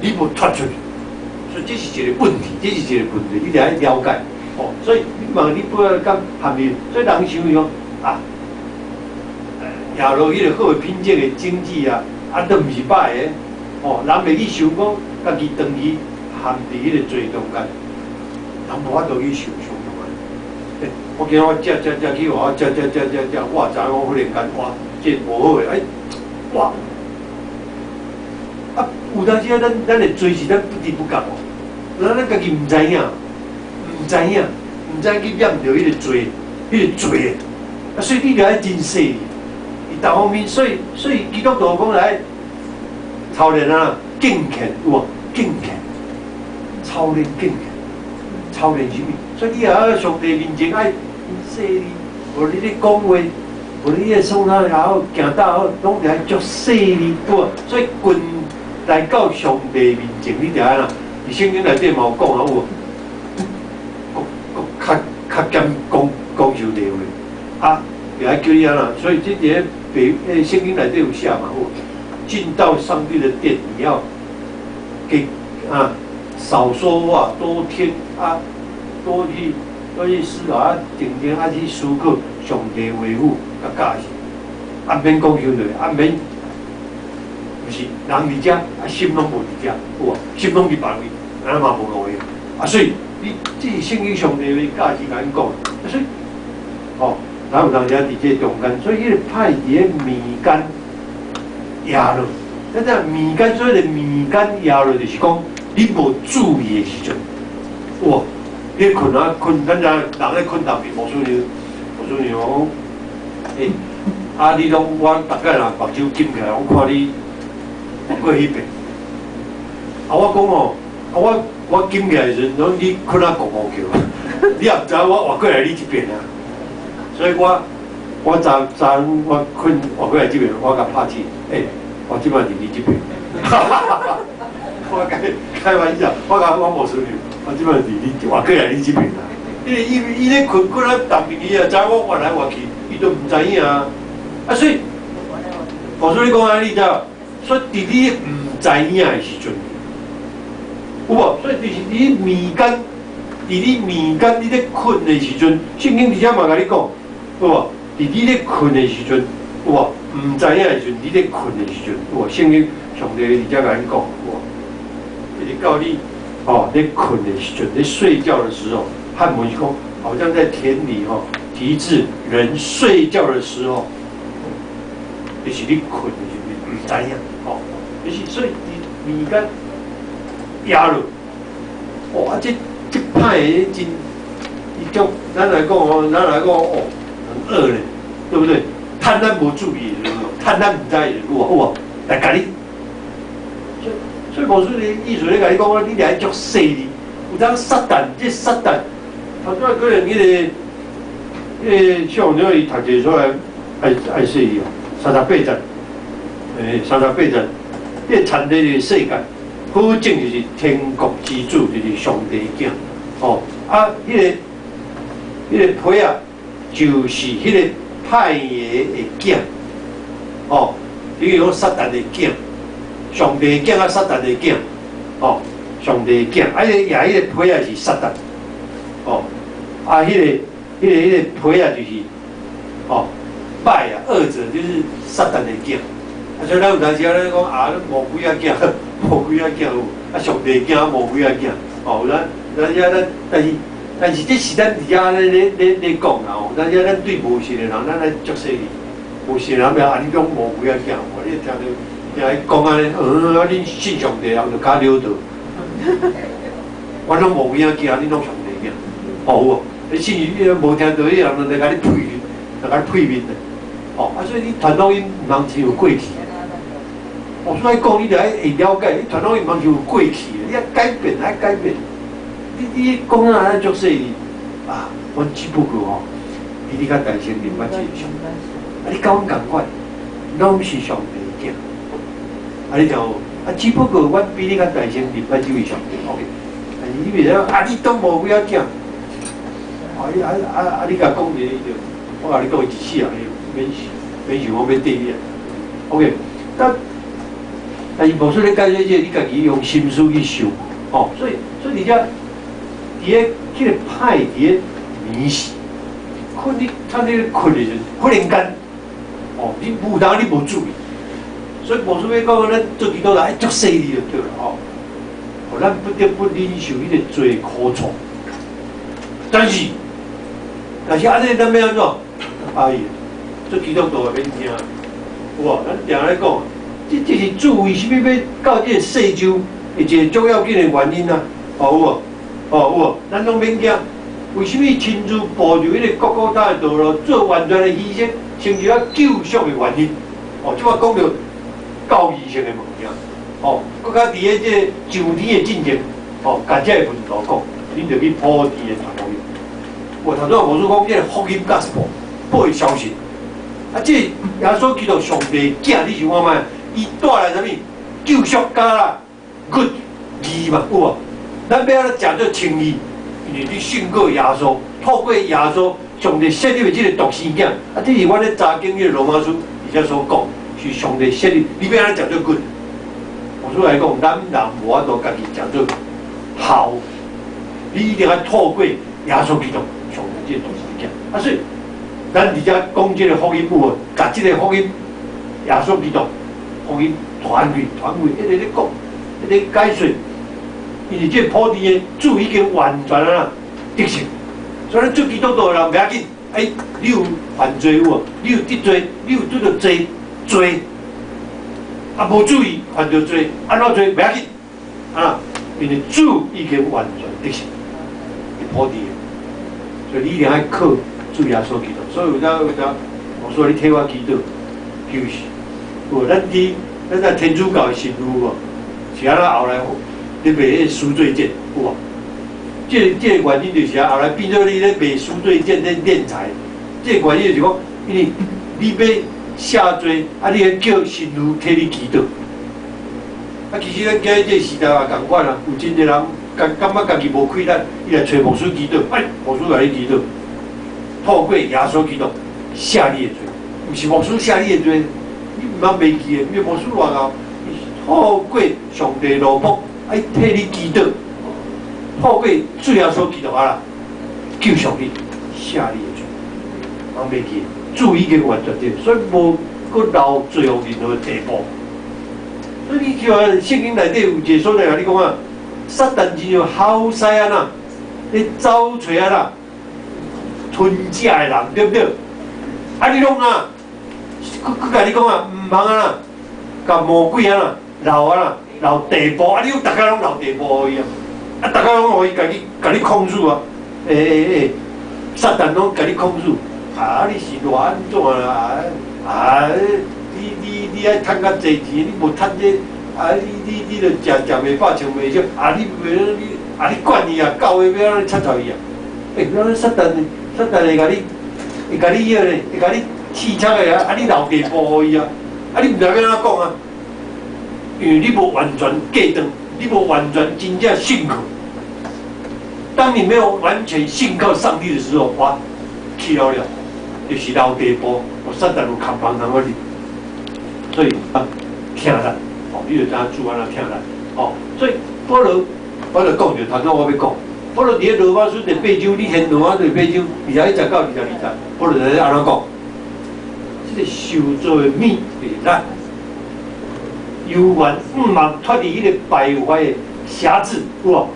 你無脫出去，所以這是一個問題，這是一個問題，你著愛了解。哦，所以你問你不要講含義，所以人想講啊，耶路彼個好的品質的種子啊，啊都毋是歹的，哦，人袂去想講家己長期陷佇彼個罪中間，人無法度去想象。我今仔我食食食去，我食食食食食，我也知影我忽然間哇，這無好的，哎，哇！啊，有當時啊，咱的罪是咱不知不覺哦，咱家己毋知影，毋知影，毋知去染著彼個罪，彼個罪啊，所以你著愛真細膩。伊逐方面，所以基督徒講來操練啊，敬虔有無？敬虔，操練敬虔，操練啥物？所以你若佇上帝面前愛細膩，無你咧講話，無你咧創啥也好，行倒好，攏著愛足細膩，對無？所以近來到上帝面前，你著愛按怎？佇聖經內底嘛有講啊，有無？較減講講傷濟話，啊，伊愛叫你按怎？所以這個北聖經內底有寫嘛，有進到上帝的殿，你要給啊少說話，多聽啊，多去思考啊，靜靜啊去思考上帝話語佮教示，啊免講傷濟，啊免，毋是人佇遮，啊心攏無佇遮，有無？心攏佇別位，按呢嘛無路用。啊，所以你這是聖經上帝的教示共阮講，啊所以，吼，咱有當時佇這中間，所以彼個歹佇咧暝間夜落，咱這暝間所謂的暝間夜落，就是講你無注意的時陣，有無？你睏啊睏，咱遮人咧睏當面，無輸你，無輸你講，欸，啊你攏我逐擺若目睭金起來，我看你過彼邊，啊我講吼，啊我金起來的時陣，攏你睏啊咕咕叫，你也毋知我活過來你這邊啊，所以我昨昨昏我睏活過來這邊，我共拍醒，欸，我這擺佇你這邊，我開開玩笑，我共我無輸你，我這擺佇你活過來你這邊啊，因為伊伊咧睏睏啊當面，伊也知我活來活去，伊都毋知影啊，啊所以，我說你講按呢，你知無？所以佇你毋知影的時陣，有無？所以就是佇你暝間，佇你暝間你咧睏的時陣，聖經佇遮嘛共你講，有無？佇你咧睏的時陣，有無？毋知影的時陣，你咧睏的時陣，有無？聖經上帝佇遮共咱講，有無？一直到你哦咧睏的時陣，咧睡覺的時候，漢文是講，好像在田裡吼，提至人睡覺的時候，就是你睏的時陣，毋知影，吼，就是所以佇暝間夜落，哇！這這歹的真，伊叫咱來講哦，咱來講哦，很惡咧，對不對？趁咱無注意的時陣，趁咱毋知的時陣，有無？有無？來共你。所以無說的意思咧，共你講，你著愛足細膩。有當撒旦，這撒旦，頭拄仔可能彼個小朋友伊讀一個出來，愛愛細膩哦，38節，欸，三十八節，這個田地就是世界，好種就是天國之子，就是上帝囝，吼啊，彼個批仔，就是彼個歹的的囝，吼，比如講撒旦的囝，上帝的囝啊，撒旦的囝，吼，上帝的囝，啊，彼個也彼個批仔是撒旦，吼，啊，彼個批仔就是，吼，歹啊，惡者就是撒旦的囝，啊，所以咱有當時啊咧講啊，魔鬼仔囝，魔鬼仔囝有，啊，上帝囝，魔鬼仔囝，吼，咱咱遮咱，但是這是咱佇遮咧咧咧咧講啦吼，咱遮咱對無信的人，咱來足細膩，無信的人袂啊，你講魔鬼仔囝，你聽著聽伊講按呢，啊，恁信上帝人就較了得，我攏魔鬼仔囝，恁攏上帝囝，吼有無？你信伊，無聽著，彼人就來共你呸，來共你呸面的，吼啊，所以你傳福音毋通只有過去。我所以講，你著愛會了解，你傳福音毋通只有過去，你愛改變，愛改變。你你講啊，足細膩啊，阮只不過吼，比你較大聲認捌這個上帝，啊，你佮阮仝款，攏是上帝囝。啊，你聽有無？啊，只不過阮比你較大聲認捌這位上帝，OK。但是你袂使啊，你當魔鬼仔囝。啊，你啊啊啊！你共講一個，伊就我共你講，一世人伊免免想講欲綴你啊。OK，但是無說你解說這個，你家己用心思去想，吼。所以佇遮佇咧彼個歹佇咧暝時，睏你趁你咧睏的時陣，忽然間，哦，你有當你無注意，所以無說欲講咱做基督徒愛足細膩就對了吼。哦，咱不得不忍受彼個罪苦楚，但是按呢，咱欲按怎？哎呀，做基督徒也免驚，有無？咱定咧講，這是主為啥物欲到這個世上，一個足要緊的原因啊！哦，有無？哦，有無？咱攏免驚。為啥物親自步入彼個各各他的道路，做完全的犧牲，成就了救贖的原因？哦，這擺講著教義性的物件，哦，閣較佇咧這個上天的進前，哦，共這個門徒講，恁著去普天的傳福音。我頭拄仔無說講這個福音 gospel，報消息。啊，這耶穌基督上帝囝，你想看覓？伊帶來啥物？救贖佮啦，good 義嘛，有無？咱欲按怎食做稱義？因為你信靠耶穌，透過耶穌上帝設立的這个獨生囝，啊，這是我咧查經彼个羅馬書而且所講，是上帝設立，你欲按怎食做骨？我出來講，咱人無法度家己食做孝，你一定愛透過耶穌基督上帝這个獨生囝。啊，所以咱佇遮講這个福音有無？共這个福音耶穌基督福音傳去傳去，一直咧講，一直解說，因為這个普天的主已經完全啊得勝。所以咱做基督徒的人袂要緊，哎，你有犯罪有無？你有得罪，你有拄著罪罪，啊無注意犯著罪，按怎罪袂要緊，啊，因為主已經完全得勝，佇普天，所以你一定愛靠主耶穌基督。所以有當有當，我說你替我祈禱，就是，有咱佇咱在天主教的神父無？是按怎後來咧賣彼个贖罪券有無？這个原因就是啊，後來變做你咧賣贖罪券咧斂財。這個原因就是講，因為你欲赦罪，啊，你愛叫神父替你祈禱。啊，其實咱今日這個時代也仝款啊，有真濟人感感覺家己無氣力，伊來揣牧師祈禱，哎，牧師共你祈禱，透過耶穌基督赦你的罪，毋是牧師赦你的罪，你毋通袂記的，因為牧師偌𠢕，伊是透過上帝奴僕愛替你祈禱。透過主耶穌基督啊啦，救贖你，赦你的罪，毋通袂記，主已經完全對，所以無閣留罪予任何地步。所以你看聖經內底有一个所在，共你講啊，撒旦真像吼獅按怎，咧走揣按怎，吞食的人，對毋對？啊，你攏啊，閣閣共你講啊，毋通按怎，共魔鬼按怎留按怎，留地步，啊，你攏逐工攏留地步予伊啊。啊！逐工攏予伊共你共你控訴啊！欸欸欸，撒旦攏共你控訴啊！你是偌按怎啦？啊！你你你愛趁較濟錢，你無趁這啊！你你你著食食袂飽，穿袂少啊！你袂你啊！你管伊啊！教會欲按怎插插伊啊！欸，咱撒旦撒旦會共你會共你彼个咧，會共你刺插的啊！啊！你留地步予伊啊！啊！你毋知欲按怎講啊？因為你無完全隔斷，你無完全真正信靠。當你沒有完全信靠上帝的時候，哇，去了了，就是留地步，予撒旦有空房通去入。所以啊，疼力，哦，你就知影主按怎疼力，哦，所以保羅，我就講著頭拄我欲講，保羅佇咧羅馬書第八章，你先羅馬書第八章21節到22節，保羅佇咧按怎講？這个受造的物就是咱，猶原毋茫脫離彼个敗壞的轄制，有無？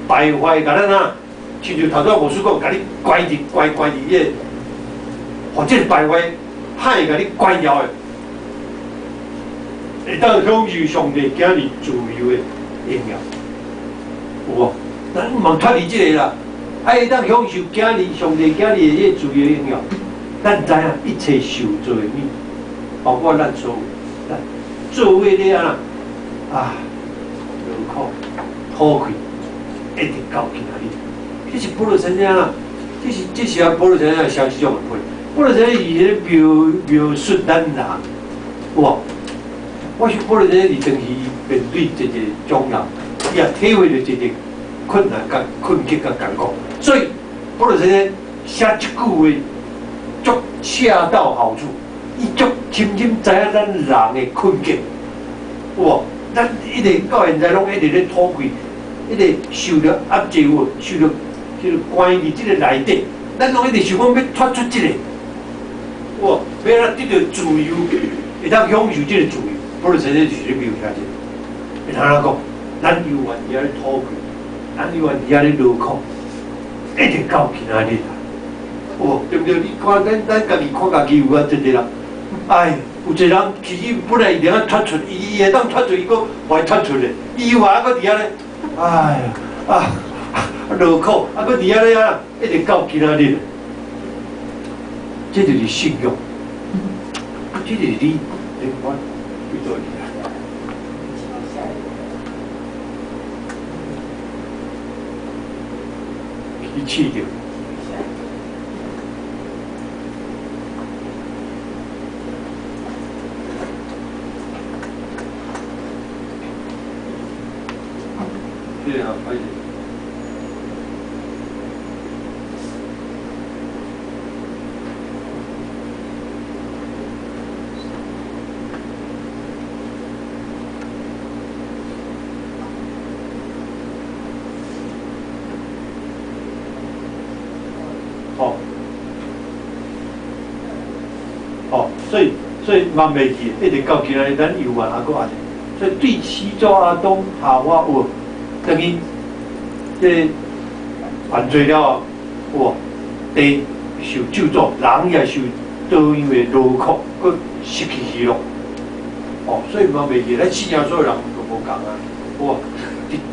敗壞共咱啊，親像頭拄牧師講，共你關佇關關佇彼个，予這个敗壞歹共你關牢的，會當享受上帝囝兒自由的榮耀，有無？咱毋茫脫離這个啦，啊，會當享受囝兒上帝囝兒的彼个自由的榮耀。咱知影一切受造的物，包括咱所有，咱做伙咧按怎啊，勞苦討氣。一直到今仔日，這是保羅先生啊，這是這是啊保羅先生寫這種的批。保羅先生伊咧描描述咱人，有無？我想保羅先生佇當時面對一個種人，伊也體會著一個困難、佮困境、佮艱苦，所以保羅先生寫這句話足恰到好處，伊足深深知影咱人的困境，有無？咱一直到現在攏一直咧討氣。一直受著壓制有無？受著這个關佇這个內底，咱攏一直想講欲脫出這个，有無？欲按怎得著自由，會當享受這个自由。保羅先生就是咧描寫這个，會通按怎講？咱猶原佇遐咧討氣，咱猶原佇遐咧勞苦，一直到今仔日啊，有無？對毋對？你看咱咱家己看家己有偌濟人，哎，有一個人其實本來伊會當脫出，伊伊會當脫出，伊閣袂脫出咧，伊猶原閣佇遐咧。哎呀，啊，勞苦，啊，閣佇遐咧啊，一直到今仔日，這就是信仰，這就是你，你我去做去啊。去試著。這個啊，歹勢。哦，所以嘛袂記，一直到今仔日咱猶原猶閣按呢。所以對始祖亞當夏娃有等於這个犯罪了後，有無地受咒詛，人也受同樣的勞苦，閣失去喜樂。哦，所以嘛袂記，咱信耶穌的人就無仝啊，有無？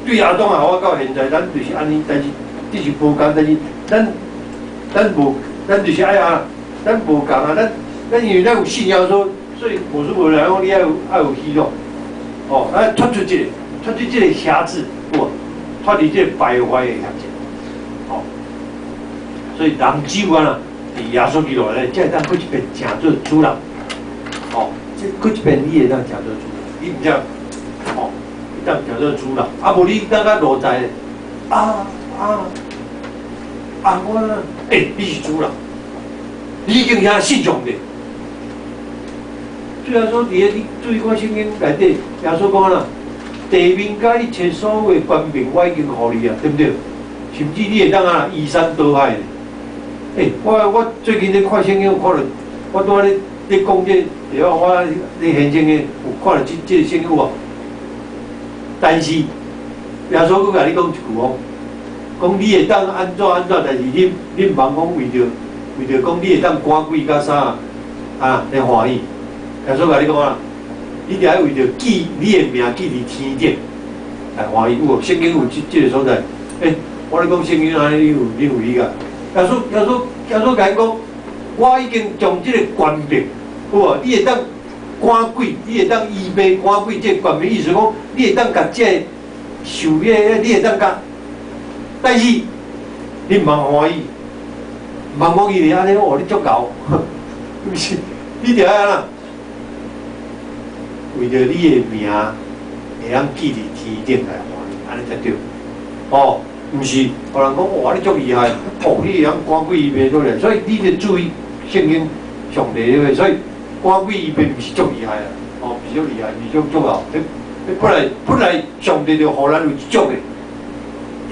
對亞當夏娃到現在，咱就是按呢，但是這是無仝，但是咱無，咱就是愛啊，咱無仝啊，咱因為咱有信耶穌，所以無說無來講，你愛有喜樂。哦，啊，脫出這個轄制，有無？脫離這個敗壞的轄制。哦，所以人只有按怎，佇耶穌基督內，才會當閣一遍成做主人。哦，這閣一遍你會當成做主人，你毋知？哦，你當成做主人，啊無你當較落在，啊啊啊！我，欸，你是主人，你已經遐信上帝。雖然說佇個你注意看聖經內底，耶穌講啦，地面佮一切所有的權柄，我已經予你啊，對毋對？甚至你會當啊移山倒海。欸，我最近咧看聖經，看著我拄仔咧講這個，對我咧現證的有看著這個聖經有無？但是耶穌閣共你講一句哦，講你會當按怎按怎，但是你毋通講為著講你會當趕鬼佮啥啊來歡喜。耶穌共你講啊，你著愛為著記你的名記佇天頂來歡喜。有無？聖經有這個所在。欸，我咧講聖經按呢，你有理解？耶穌共𪜶講，我已經將這個權柄，有無？你會當趕鬼，你會當醫病趕鬼，這個權柄意思講，你會當共這個受彼個，你會當共，但是你毋通歡喜，毋通講伊會按呢哦，你足𠢕，毋是，你著愛按怎？為著你的名會當記佇天頂來歡喜，按呢才對。哦，毋是，予人講哇，你足厲害，哦，你會曉趕鬼醫病出來，所以你著注意聖經上帝的話，所以趕鬼醫病毋是足厲害啊，哦，毋是足厲害，毋是足足𠢕，彼本來上帝就予咱有這種的，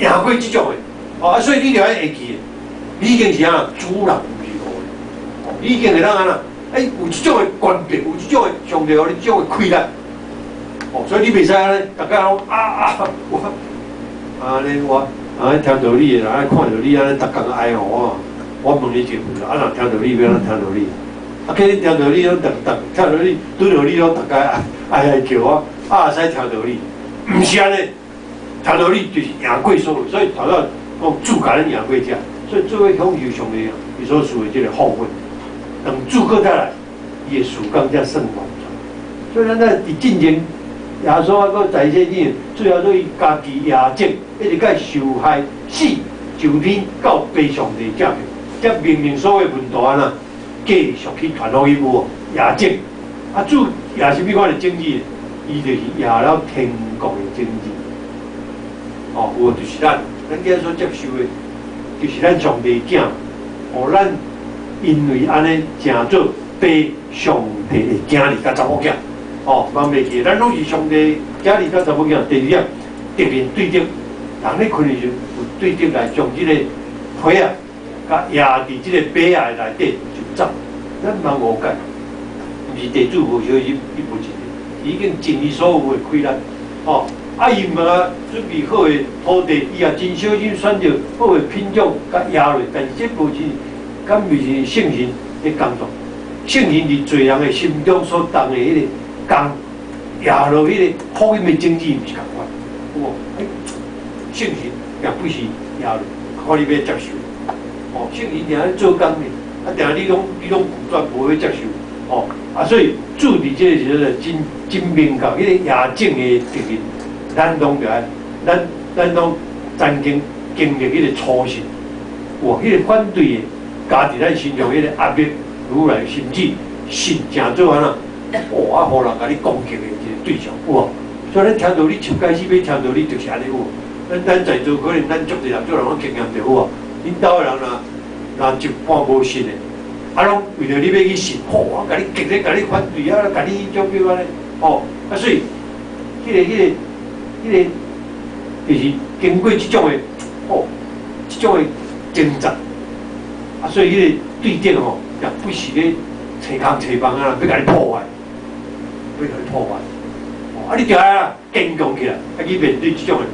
贏過這種的，哦，啊，所以你著愛會記，你已經是按怎主人，毋是奴的，哦，你已經會當按怎？欸，有這種的權柄，有這種的上帝予你這種的氣力，哦，所以你袂使按呢，逐家攏啊啊，我，按呢我，按呢聽著你的，按呢看著你按呢，逐工哀嚎我，我問你一個問題，啊，若聽著你欲按怎聽著你？啊，叫你聽著你攏逐逐聽著你，拄著你攏逐家哀哀叫我，啊，會使聽著你？毋是按呢，聽著你就是贏過所有，所以頭先講主共咱贏過這，所以做伙享受上帝伊所賜的這個福分。等主閣再來，伊的事工才算完全。所以咱在佇進前，耶穌還閣在世頂，主耶穌伊家己夜種，一直到受害死，就天到父上帝這邊，才命令所有門徒按怎繼續去傳福音有無？夜種，啊主夜啥物款的種子？伊就是夜了天國的種子。哦，有就是咱今仔所接受的，就是咱上帝囝，予咱。因為按呢，成做父上帝的囝兒佮查某囝，哦，茫袂記，咱攏是上帝囝兒佮查某囝。第二點，敵人對敵，人咧睏的時陣，有對敵來將這個皮仔，共壓佇這個馬仔的內底就走，咱毋通誤解，毋是地主無小心，伊無盡力，已經盡伊所有的氣力，哦，啊伊毋通準備好的土地，伊也真小心選擇好的品種共壓落，但是這無是。敢毋是聖神咧工作？聖神佇罪人的心中所動的彼個工，壓落彼個福音的種子，毋是仝款，有無？欸，聖神也不是壓落，看你欲接受。哦，聖神定咧做工呢，啊，定你攏拒絕無欲接受，哦，啊，所以主佇這個時陣真真明確，彼個夜種的責任，咱攏著愛，咱攏曾經經歷彼個初信，有彼個反對的。加佇咱身上彼個壓力愈來，甚至信成做按怎？哦，啊，予人共你攻擊的一個對象，有無？所以咱聽著你一開始欲聽著你就是按呢有無？咱在座可能咱足濟人足人攏經驗著有無？恁兜的人若一半無信的，啊，攏為著你欲去信，吼啊，共你激咧，共你反對啊，共你種表按呢，吼啊，所以，彼個，就是經過這種的，吼，這種的掙扎。啊，所以彼個對敵吼，也不時咧揣空揣房啊，欲共你破壞，欲共你破壞。哦，啊，你著愛啊堅強起來，啊去面對這種的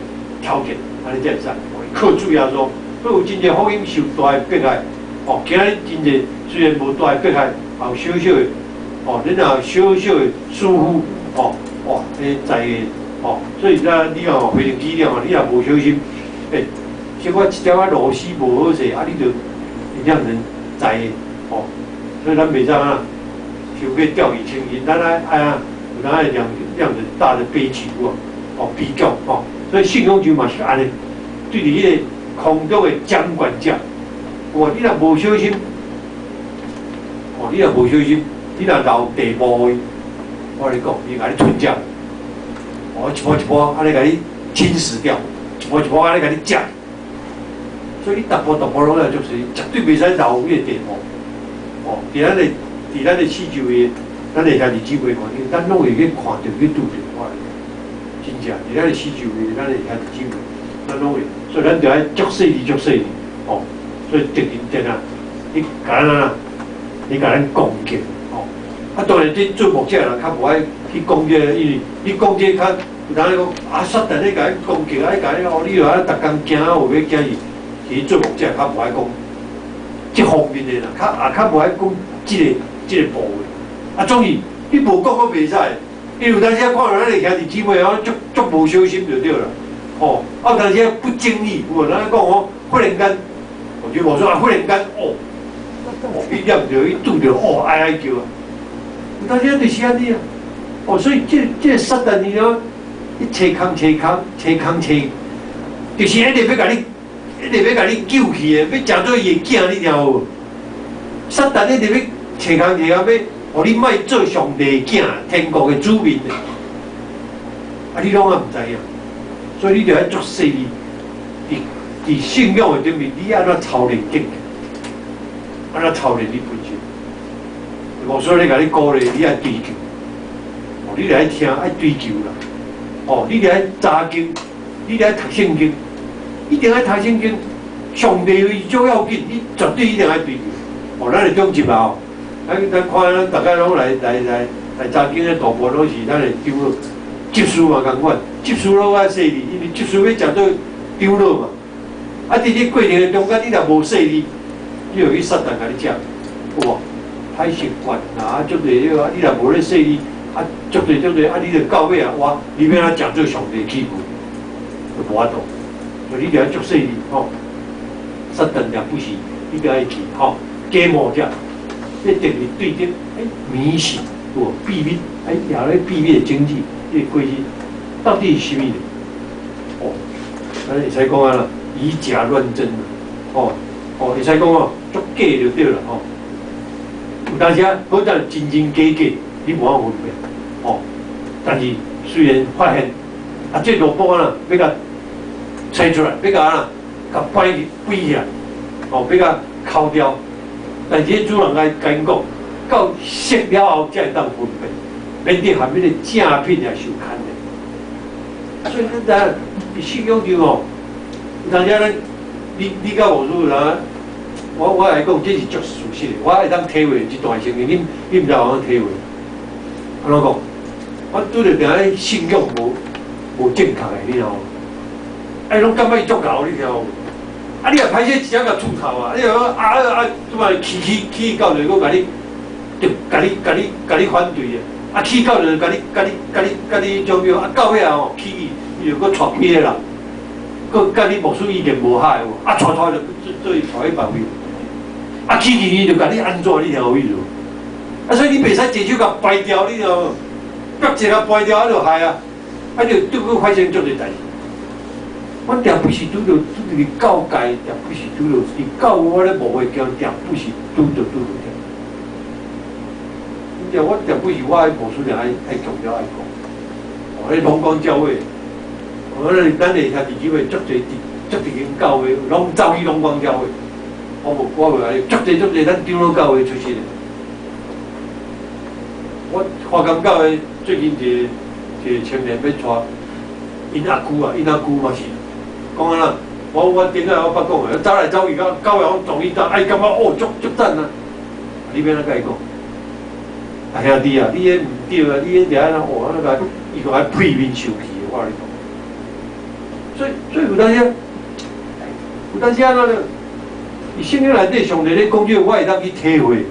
挑戰，按呢才會使。靠主耶穌，所以有真濟福音受大的迫害。哦，今仔日真濟雖然無大的迫害，也有小小的，哦，恁若有小小的疏忽，哦，哇，彼在的，哦，所以咱你哦，飛行機了吼，你若無小心，欸，小可一點仔螺絲無好勢，啊，你就會讓人在的，哦，所以咱袂使啊，傷過掉以輕心，咱愛愛啊，有當愛讓人大的悲劇有無？哦，悲劇哦，所以信仰就嘛是按呢，對佇彼個空中的掌權者，哇，你若無小心，哦，你若無小心，你若留地步的，我共你講，伊共你吞食，哦，一步一步按呢共你侵蝕掉，一步一步按呢共你食，所以你逐步逐步攏愛就是絕對袂使留彼個地步。哦，佇咱的四周圍，咱的兄弟姊妹環境，咱攏會去看著去拄著，我共你講，真正佇咱的四周圍，咱的兄弟姊妹，咱攏會，所以咱著愛足細膩足細膩，哦，所以敵人定啊，你共咱啊，你共咱攻擊，哦，啊當然這做牧者的人較無愛去講這個，因為你講這個較有當講啊，撒旦咧共你攻擊啊，你共你哦，你又愛逐工驚，有欲驚伊，其實做牧者較無愛講這方面的啦，較也較無愛講這個部分。啊，總是你無講閣袂使，因為有當時看到咱的兄弟姊妹哦，足足無小心就對啦，吼，啊有當時不經意，有無？咱講哦，忽然間，我就無說啊，忽然間哦，哦，伊念著伊拄著哦，哀哀叫啊，有當時就是按呢啊，哦，所以這撒旦伊哦，伊揣空揣空揣空揣，就是一直欲共你，一直欲共你救去的，欲食做伊的囝，你聽有無？撒旦一直欲揣空揣空，欲予你莫做上帝的囝，天國的子民的，啊，你攏也毋知影，所以你著愛足細膩，佇信仰的頂面，你按怎操練境界？按怎操練你本身？牧師咧共你鼓勵，你愛追求，哦，你著愛聽，愛追求啦，哦，你著愛查經，你著愛讀聖經，一定愛讀聖經。上帝伊足要緊，你絕對一定愛追求。哦，咱的長執啊，咱看咱逐家攏來查經的大部分攏是咱的長老，執事嘛仝款，執事攏愛細膩，因為執事欲食做長老嘛。啊，佇這過程的中間，你若無細膩，你就去撒旦共你食，有無？歹習慣啦，啊，足濟個，你若無咧細膩，啊，足濟足濟，啊，你就到尾啊，哇，你欲按怎食做上帝器具，就無法度。所以你著愛足細膩吼，撒旦也不是，你著愛去吼，假冒者，你特別對著欸迷信，有無秘密？哎，也咧秘密的種子，這個過去到底是啥物呢？哦，咱會使講啊啦，以假亂真啦，哦哦，會使講哦，足假就對啦吼。有當時啊，好像真真假假，你無法分辨，哦。但是雖然發現，啊，這蘿蔔啊，欲共揣出來，欲共啊，共擺擺起來，哦，欲共抠掉。但是主人來共𪜶講，到熟了後才會當分辨，免得含彼個正品也受牽連。所以咱知影，信仰上哦，有當時咱，你佮我說啥？我來講，這是足事實的，我會當體會這段聖經，你毋知有通體會。按怎講？我拄著定咧信仰無正確的，你聽無？哎，攏感覺伊足𠢕，你聽無？啊，你若歹勢一點共吐頭啊！你若講啊啊，怎啊氣氣氣到就閣共你，就共你共你共你反對啊！啊，氣到就共你共你共你共你怎樣？啊，到尾啊吼，氣伊伊就閣帶幾個人，閣佮你牧師意見無合的無？啊，帶帶就做做伊帶去別位。啊，氣氣伊就共你按怎？你聽有意思無？啊，所以你袂使一手共掰掉，你知無？逼一個掰掉，啊，就害啊！啊，就拄閣發生足濟代誌。我定不是拄著拄著佇教界，定不是拄著佇教我咧牧會間，定不是拄著這。定我定不是我愛牧師定愛強調愛講。哦，彼龍光教會，哦，咱的兄弟姊妹足濟足濟間教會，攏走去龍光教會。我無，我袂來，足濟足濟，咱長老教會出身的。我華岡教會最近一個青年欲帶𪜶阿舅啊，𪜶阿舅嘛是講按怎？我頂下我捌講的，走來走去，到尾攏同意到，哎，感覺哦，足足讚啊！你欲按怎共伊講？啊兄弟啊，你彼毋對啊，你彼掠安怎哦，那個伊閣愛屁面受氣，我共你講。所以有當時按怎咧？伊聖經內底上帝咧講這個，我會當去體會。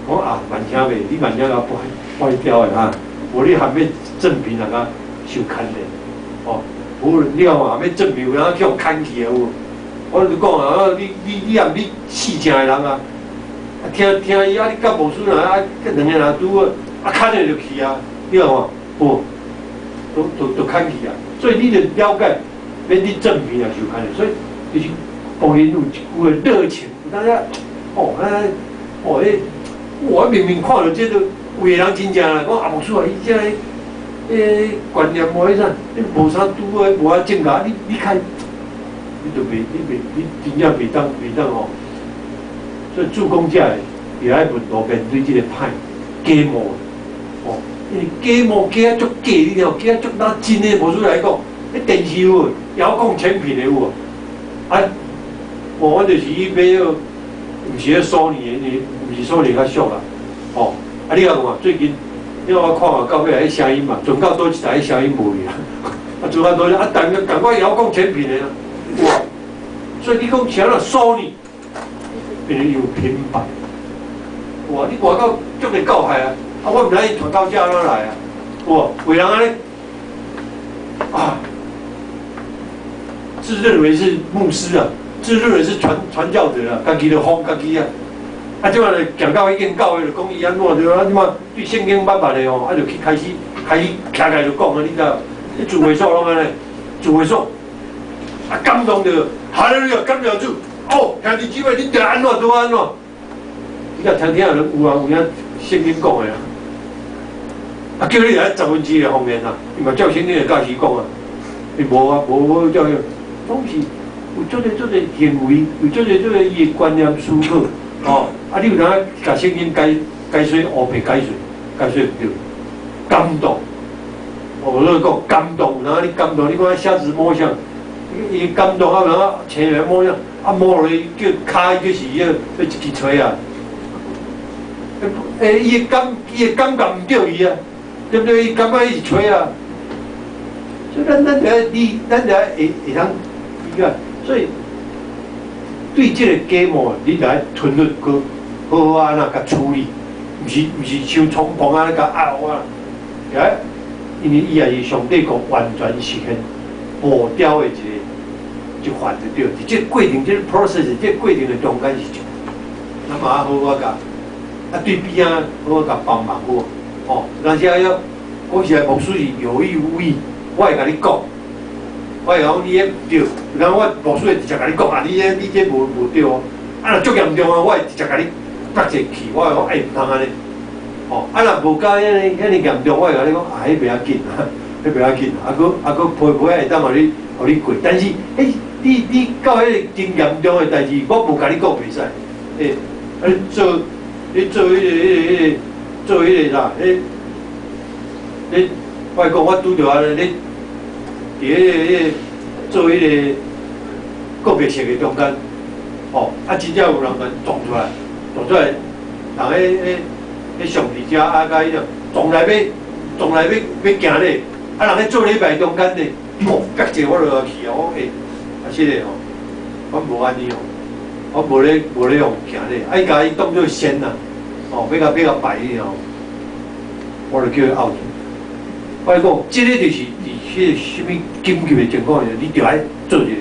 講啊，萬聽袂，你萬聽共壞掉的哈，無你含欲正面人家受牽連，哦，無你看含欲正面有人去予牽去的有無？我就講啊，你含你四正的人啊，啊聽聽伊啊，你佮牧師若啊，兩个人拄好，啊牽的就去啊，你看無？哦，都牽去啊，所以你就了解，免你正面也受牽連，所以就是當然有一句的熱情，有當時哦，啊，哦，彼我明明看著這個有的人真正啦，講啊牧師啊，伊這個觀念無彼啥，你無啥拄好，無啥正確，你較，你就袂，你袂，你真正袂當吼。所以主講者的伊愛門徒面對這個歹假冒，哦，因為假冒假啊足假，你知無？假啊足若真的牧師來講，彼電視有遙控產品的有無？啊，我就是去買彼個，毋是彼索尼的，毋是索尼較俗啊，哦，啊你看看最近，因為我看啊，到尾彼聲音嘛，傳到佗一台彼聲音無去啊，啊傳到佗啊，但共款遙控產品的啊，有啊，所以你講啥啦？索尼，因為有品牌，哇！你外口足濟教派啊，啊我毋知伊傳到遮按怎來啊，有無？有人按呢，啊，自認為是牧師啊，自認為是傳教者啊，家己就封家己啊。啊，這擺就行到彼間教會就講伊按怎對啊？這擺對聖經捌捌的吼，啊就去開始徛起來就講啊，你知無？彼聚會所攏按呢，聚會所啊感動著，哈利路亞，感謝主。哦，兄弟姊妹，你著按怎拄按怎？你若聽聽就有啊，有影聖經講的啊。啊，叫你來十分之一的方面啊，伊嘛照聖經的教示講啊，伊無啊，無無照樣，總是有足濟足濟行為，有足濟足濟伊的觀念思考，哦，啊，你有當共聖經解說烏白解說，解說毋對，感動，哦，我講感動，有當你感動，你看瞎子摸象，伊感動啊，有當青來摸象，啊摸落去叫跤就是彼一支錘啊，欸，伊的感覺毋對伊啊，對不對？伊感覺伊是錘啊，所以咱著愛你，咱著愛會當伊個，所以對這個假冒，你著愛吞忍閣好好按怎共處理，毋是傷衝動按呢共壓啊，欸，因為伊也是上帝國完全實現步調的一環就對，佇這個過程，這個 process，這個過程的中間是這樣，咱嘛愛好好共，啊對邊仔好好共幫忙好，哦，但是啊，講實在，牧師是有意無意，我會共你講，我會講你彼毋對，然後我牧師會直接共你講啊，你這無對哦，啊若足嚴重啊，我會直接共你夾一個去，我會講欸毋通按呢，哦，啊若無甲遐爾嚴重，我會共你講啊，彼袂要緊啊，彼袂要緊，啊閣批批會當予你過，但是彼你到彼個真嚴重的代誌，我無共你講袂使，欸，啊你做彼個做彼個啥？彼你我講我拄著按呢，你佇彼個做彼個告別式的中間，哦，啊真正有人共撞出來，撞出來，人彼上帝遮啊，共彼種撞來欲行咧，啊人咧做禮拜中間咧，哦，夾一個我就去啊，我欸，啊這個吼，我無按呢哦，我無咧用行咧，啊伊共伊當做仙啊，哦，欲共拜伊吼，我就叫伊拗住。我講，這個就是佇彼個啥物緊急的情況下，你著愛做一個，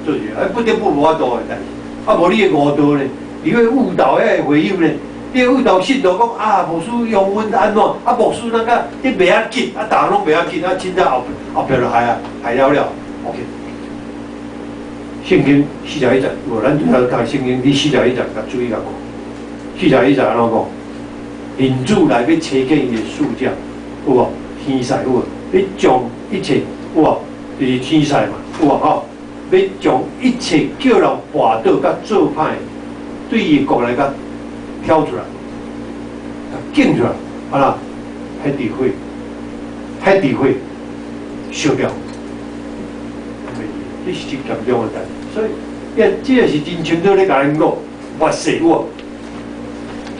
做一個，啊不得不無法度的代誌，啊無你會誤導咧，你會誤導彼個會友咧，你會誤導信徒講啊，牧師用阮按怎，啊牧師那個這袂要緊，啊逐項攏袂要緊，啊凊彩後壁就害啊，害了了，OK。聖經四十一節，無咱拄才讀聖經，你四十一節共注意共看。四十一節按怎講？人子來欲差遣伊的使者，有無？天使有無？欲將一切有無？就是天使嘛，有無吼？欲將一切叫人跋倒佮做歹的，對伊的國內共挑出來，共揀出來，啊啦，彼佇火，彼佇火燒掉。這是真嚴重的代誌，所以，這個是真清楚咧共𪜶講，末世有無？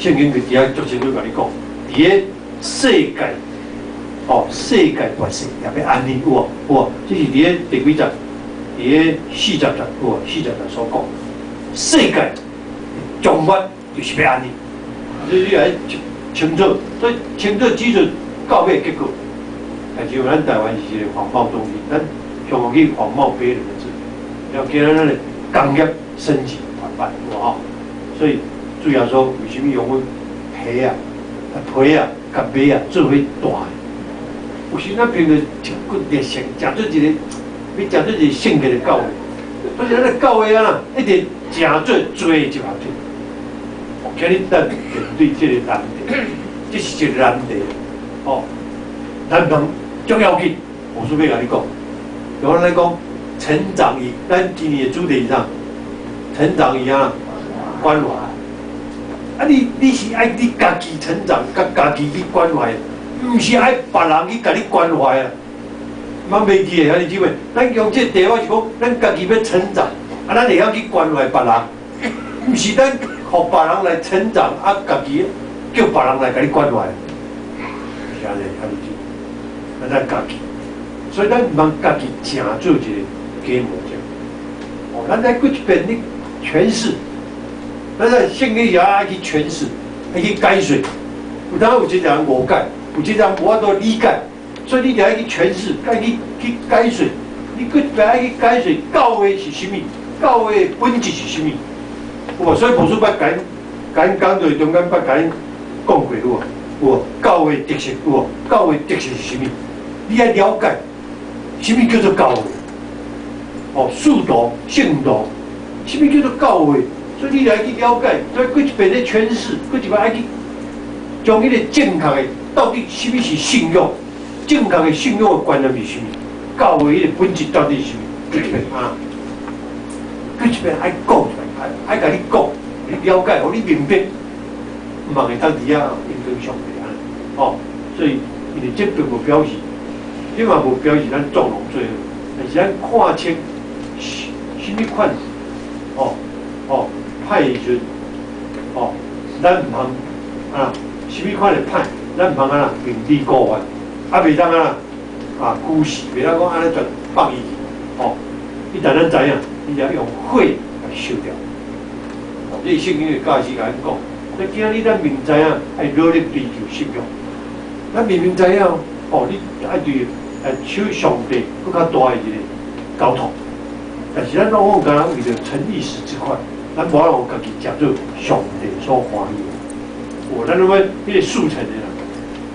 聖經就佇遐足清楚共你講，佇佇咧世界，哦，世界百姓也欲按呢，有無？有無？這是佇咧第幾節？佇咧四十節，有無？四十節所講，世界終末就是欲按呢。所以你愛清楚，所以清楚指出到尾結果。但是咱台灣是一個仿冒中心，咱常常去仿冒別人的制度，了今仔咱的工業升級緩慢，有無吼？所以主耶穌為啥物用阮皮啊、皮啊、共馬啊做伙大的？有時咱憑著一骨熱誠，食做一個，欲食做一個聖潔的教會，所以咱的教會啊，一直誠做罪集合體。今日咱面對這個難題，這是一個難題，哦，咱通足要緊，我順便共你講，有人來講成長與咱今年的主題是啥？成長與啊關懷。啊你，你是愛你家己成長，佮家己去關懷，毋是愛別人去共你關懷啊。茫袂記得，兄弟姊妹，咱用這個題目是講，咱家己欲成長，啊，咱會曉去關懷別人，毋是咱予別人來成長，啊，家己叫別人來共你關懷，是按呢，兄弟姊妹，咱家己，所以咱毋通家己成做一個假冒者。哦，咱來閣一遍，你詮釋。咱在聖經也愛去詮釋，愛去解說。有當有一個人誤解，有一個人無法度理解，所以你就愛去詮釋，愛去解說。你閣一遍愛去解說教會是啥物，教會的本質是啥物。有無？所以牧師捌共𪜶講座中間捌共𪜶講過，有無？有無？教會特色有無？教會特色是啥物？你愛了解，啥物叫做教會？哦，使徒、聖徒，啥物叫做教會？所以你來去了解，所以閣一遍咧詮釋，閣一遍愛去將彼個正確的到底啥物是信仰，正確的信仰的觀念是啥物？教會彼個本質到底是啥物？閣一遍啊，閣一遍愛講出來，愛共你講，你了解，予你明白，毋通會當佇遐影響上帝按呢，哦，所以因為這並無表示，這嘛無表示咱縱容罪惡，但是咱看清啥物款，哦哦。歹的時陣，哦，咱毋通啊，啥物款的歹，咱毋通按呢明知故犯，啊，袂當按呢啊，姑息，袂當講按呢就放伊去，哦，一旦咱知影，你就要用火來燒掉。哦，這是聖經的教示共咱講，所以今仔日咱明知影愛努力追求信仰，咱明明知影，哦，你愛對來求上帝閣較大的一個交託，但是咱攏總敢若為著逞一時之快。咱無法度家己食做上帝所歡喜的。有，咱攏欲彼個速成的啦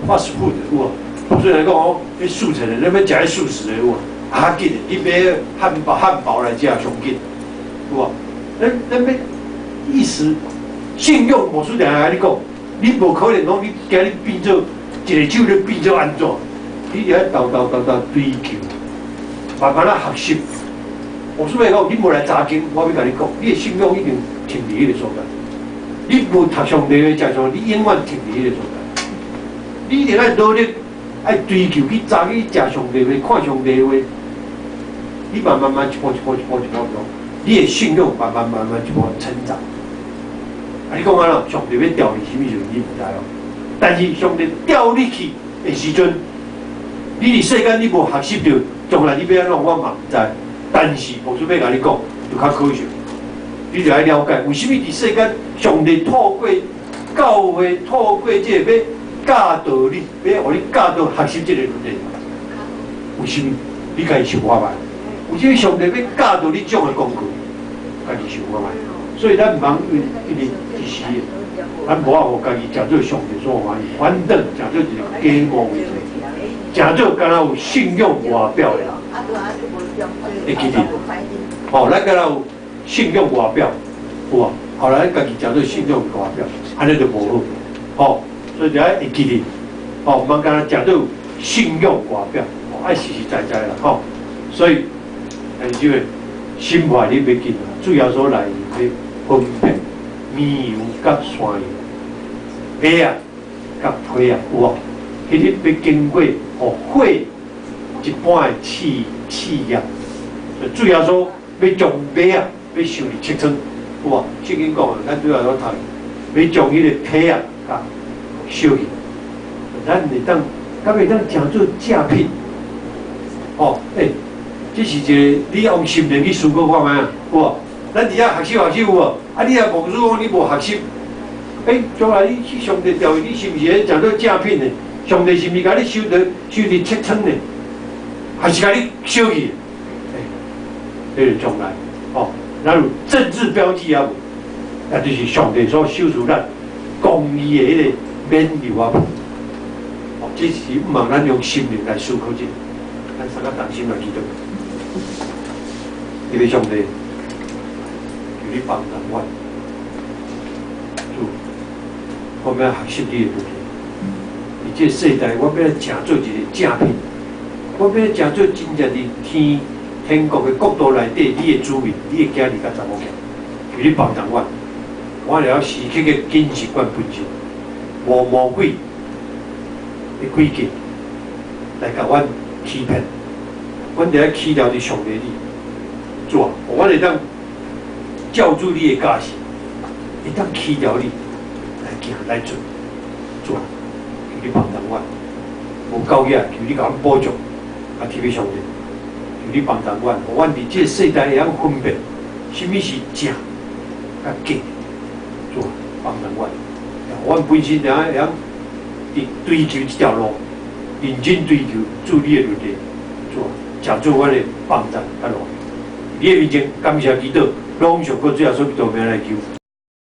，fast food 有無？所以來講哦，彼速成的，咱欲食彼速食的有無？較緊的，你買漢堡來食上緊，有無？咱欲一時信用，牧師定定共你講，你無可能講你今日變做一个手咧變做按怎？你著愛沓沓沓沓追求，慢慢仔學習。我說欲講，你無來查經，我欲共你講，你的信仰已經停佇彼个所在。你無讀上帝的食上，你永遠停佇彼个所在。你一定愛努力，愛追求去查去食上帝話，看上帝話。你慢慢慢一步一步一步一步一步，你的信仰慢慢慢慢一步成長。啊，你講按怎？上帝欲調你啥物時陣，你毋知哦。但是上帝調你去的時陣，你佇世間你無學習著，將來你欲按怎，我嘛毋知。但是，牧師欲共你講，就較可惜。你著愛了解，為啥物佇世間，上帝透過教會，透過這個欲教導你，欲予你教導學習這個倫理。為啥物？你家己想看覓？為啥物上帝欲教導你這種的功課？家己想看覓？所以咱毋通因為一時的，咱無法予家己食做上帝所歡喜，反轉食做一個假冒偽善，食做敢若有信仰外表的人。會記得，哦，咱敢若有信仰外表，有無？後來咱家己食做信仰外表，按呢就無好，哦，所以就愛會記得，哦，毋通敢若食做信仰外表，哦，愛實實在在啦，吼，所以，但是這個審判你欲緊啊，主耶穌來是欲分別綿羊佮山羊，馬仔佮皮仔，有無？彼日欲經過予火一般的試驗，主耶穌欲將馬仔欲收佇尺倉，有無？聖經講的，咱主耶穌讀，欲將彼個皮仔共燒去，咱會當，敢會當誠做正品？哦，欸，這是一個你用心靈去思考看覓啊？有無？咱佇遐學習學習有無？啊，你若牧師講你無學習，欸，將來你去上帝調你是毋是咧誠做正品的？上帝是毋是共你收佇收佇尺寸的？還是共你燒去？欸，彼個將來，哦，咱有政治標記啊無？也就是上帝所賞賜咱公義的彼個免猶啊無？哦，這是毋茫咱用心靈來思考這個，咱三個同心來祈禱。這個上帝，求你幫助阮，主，我欲學習你的律例。佇這個世代，我欲誠做一個正品，我欲誠做真正佇天天國的國度內底，你的子民，你的囝兒佮查某囝，求你幫助阮，我會曉時刻的謹慎阮本身，無魔鬼的詭計來共阮欺騙，阮著愛倚牢佇上帝裡，主啊，予阮會當照住你的教示，會當倚牢你來行來做，主啊，求你幫助阮，無夠額，求你共阮補足，啊，天父上帝，求你幫助阮，予阮佇這個世代會曉分辨，啥物是正佮假，主啊，幫助阮，予阮本身會曉佇追求這條路，認真追求主你的律例，主啊，誠做阮的幫助佮路。你的面前感謝祈禱，攏奉主耶穌基督名來求。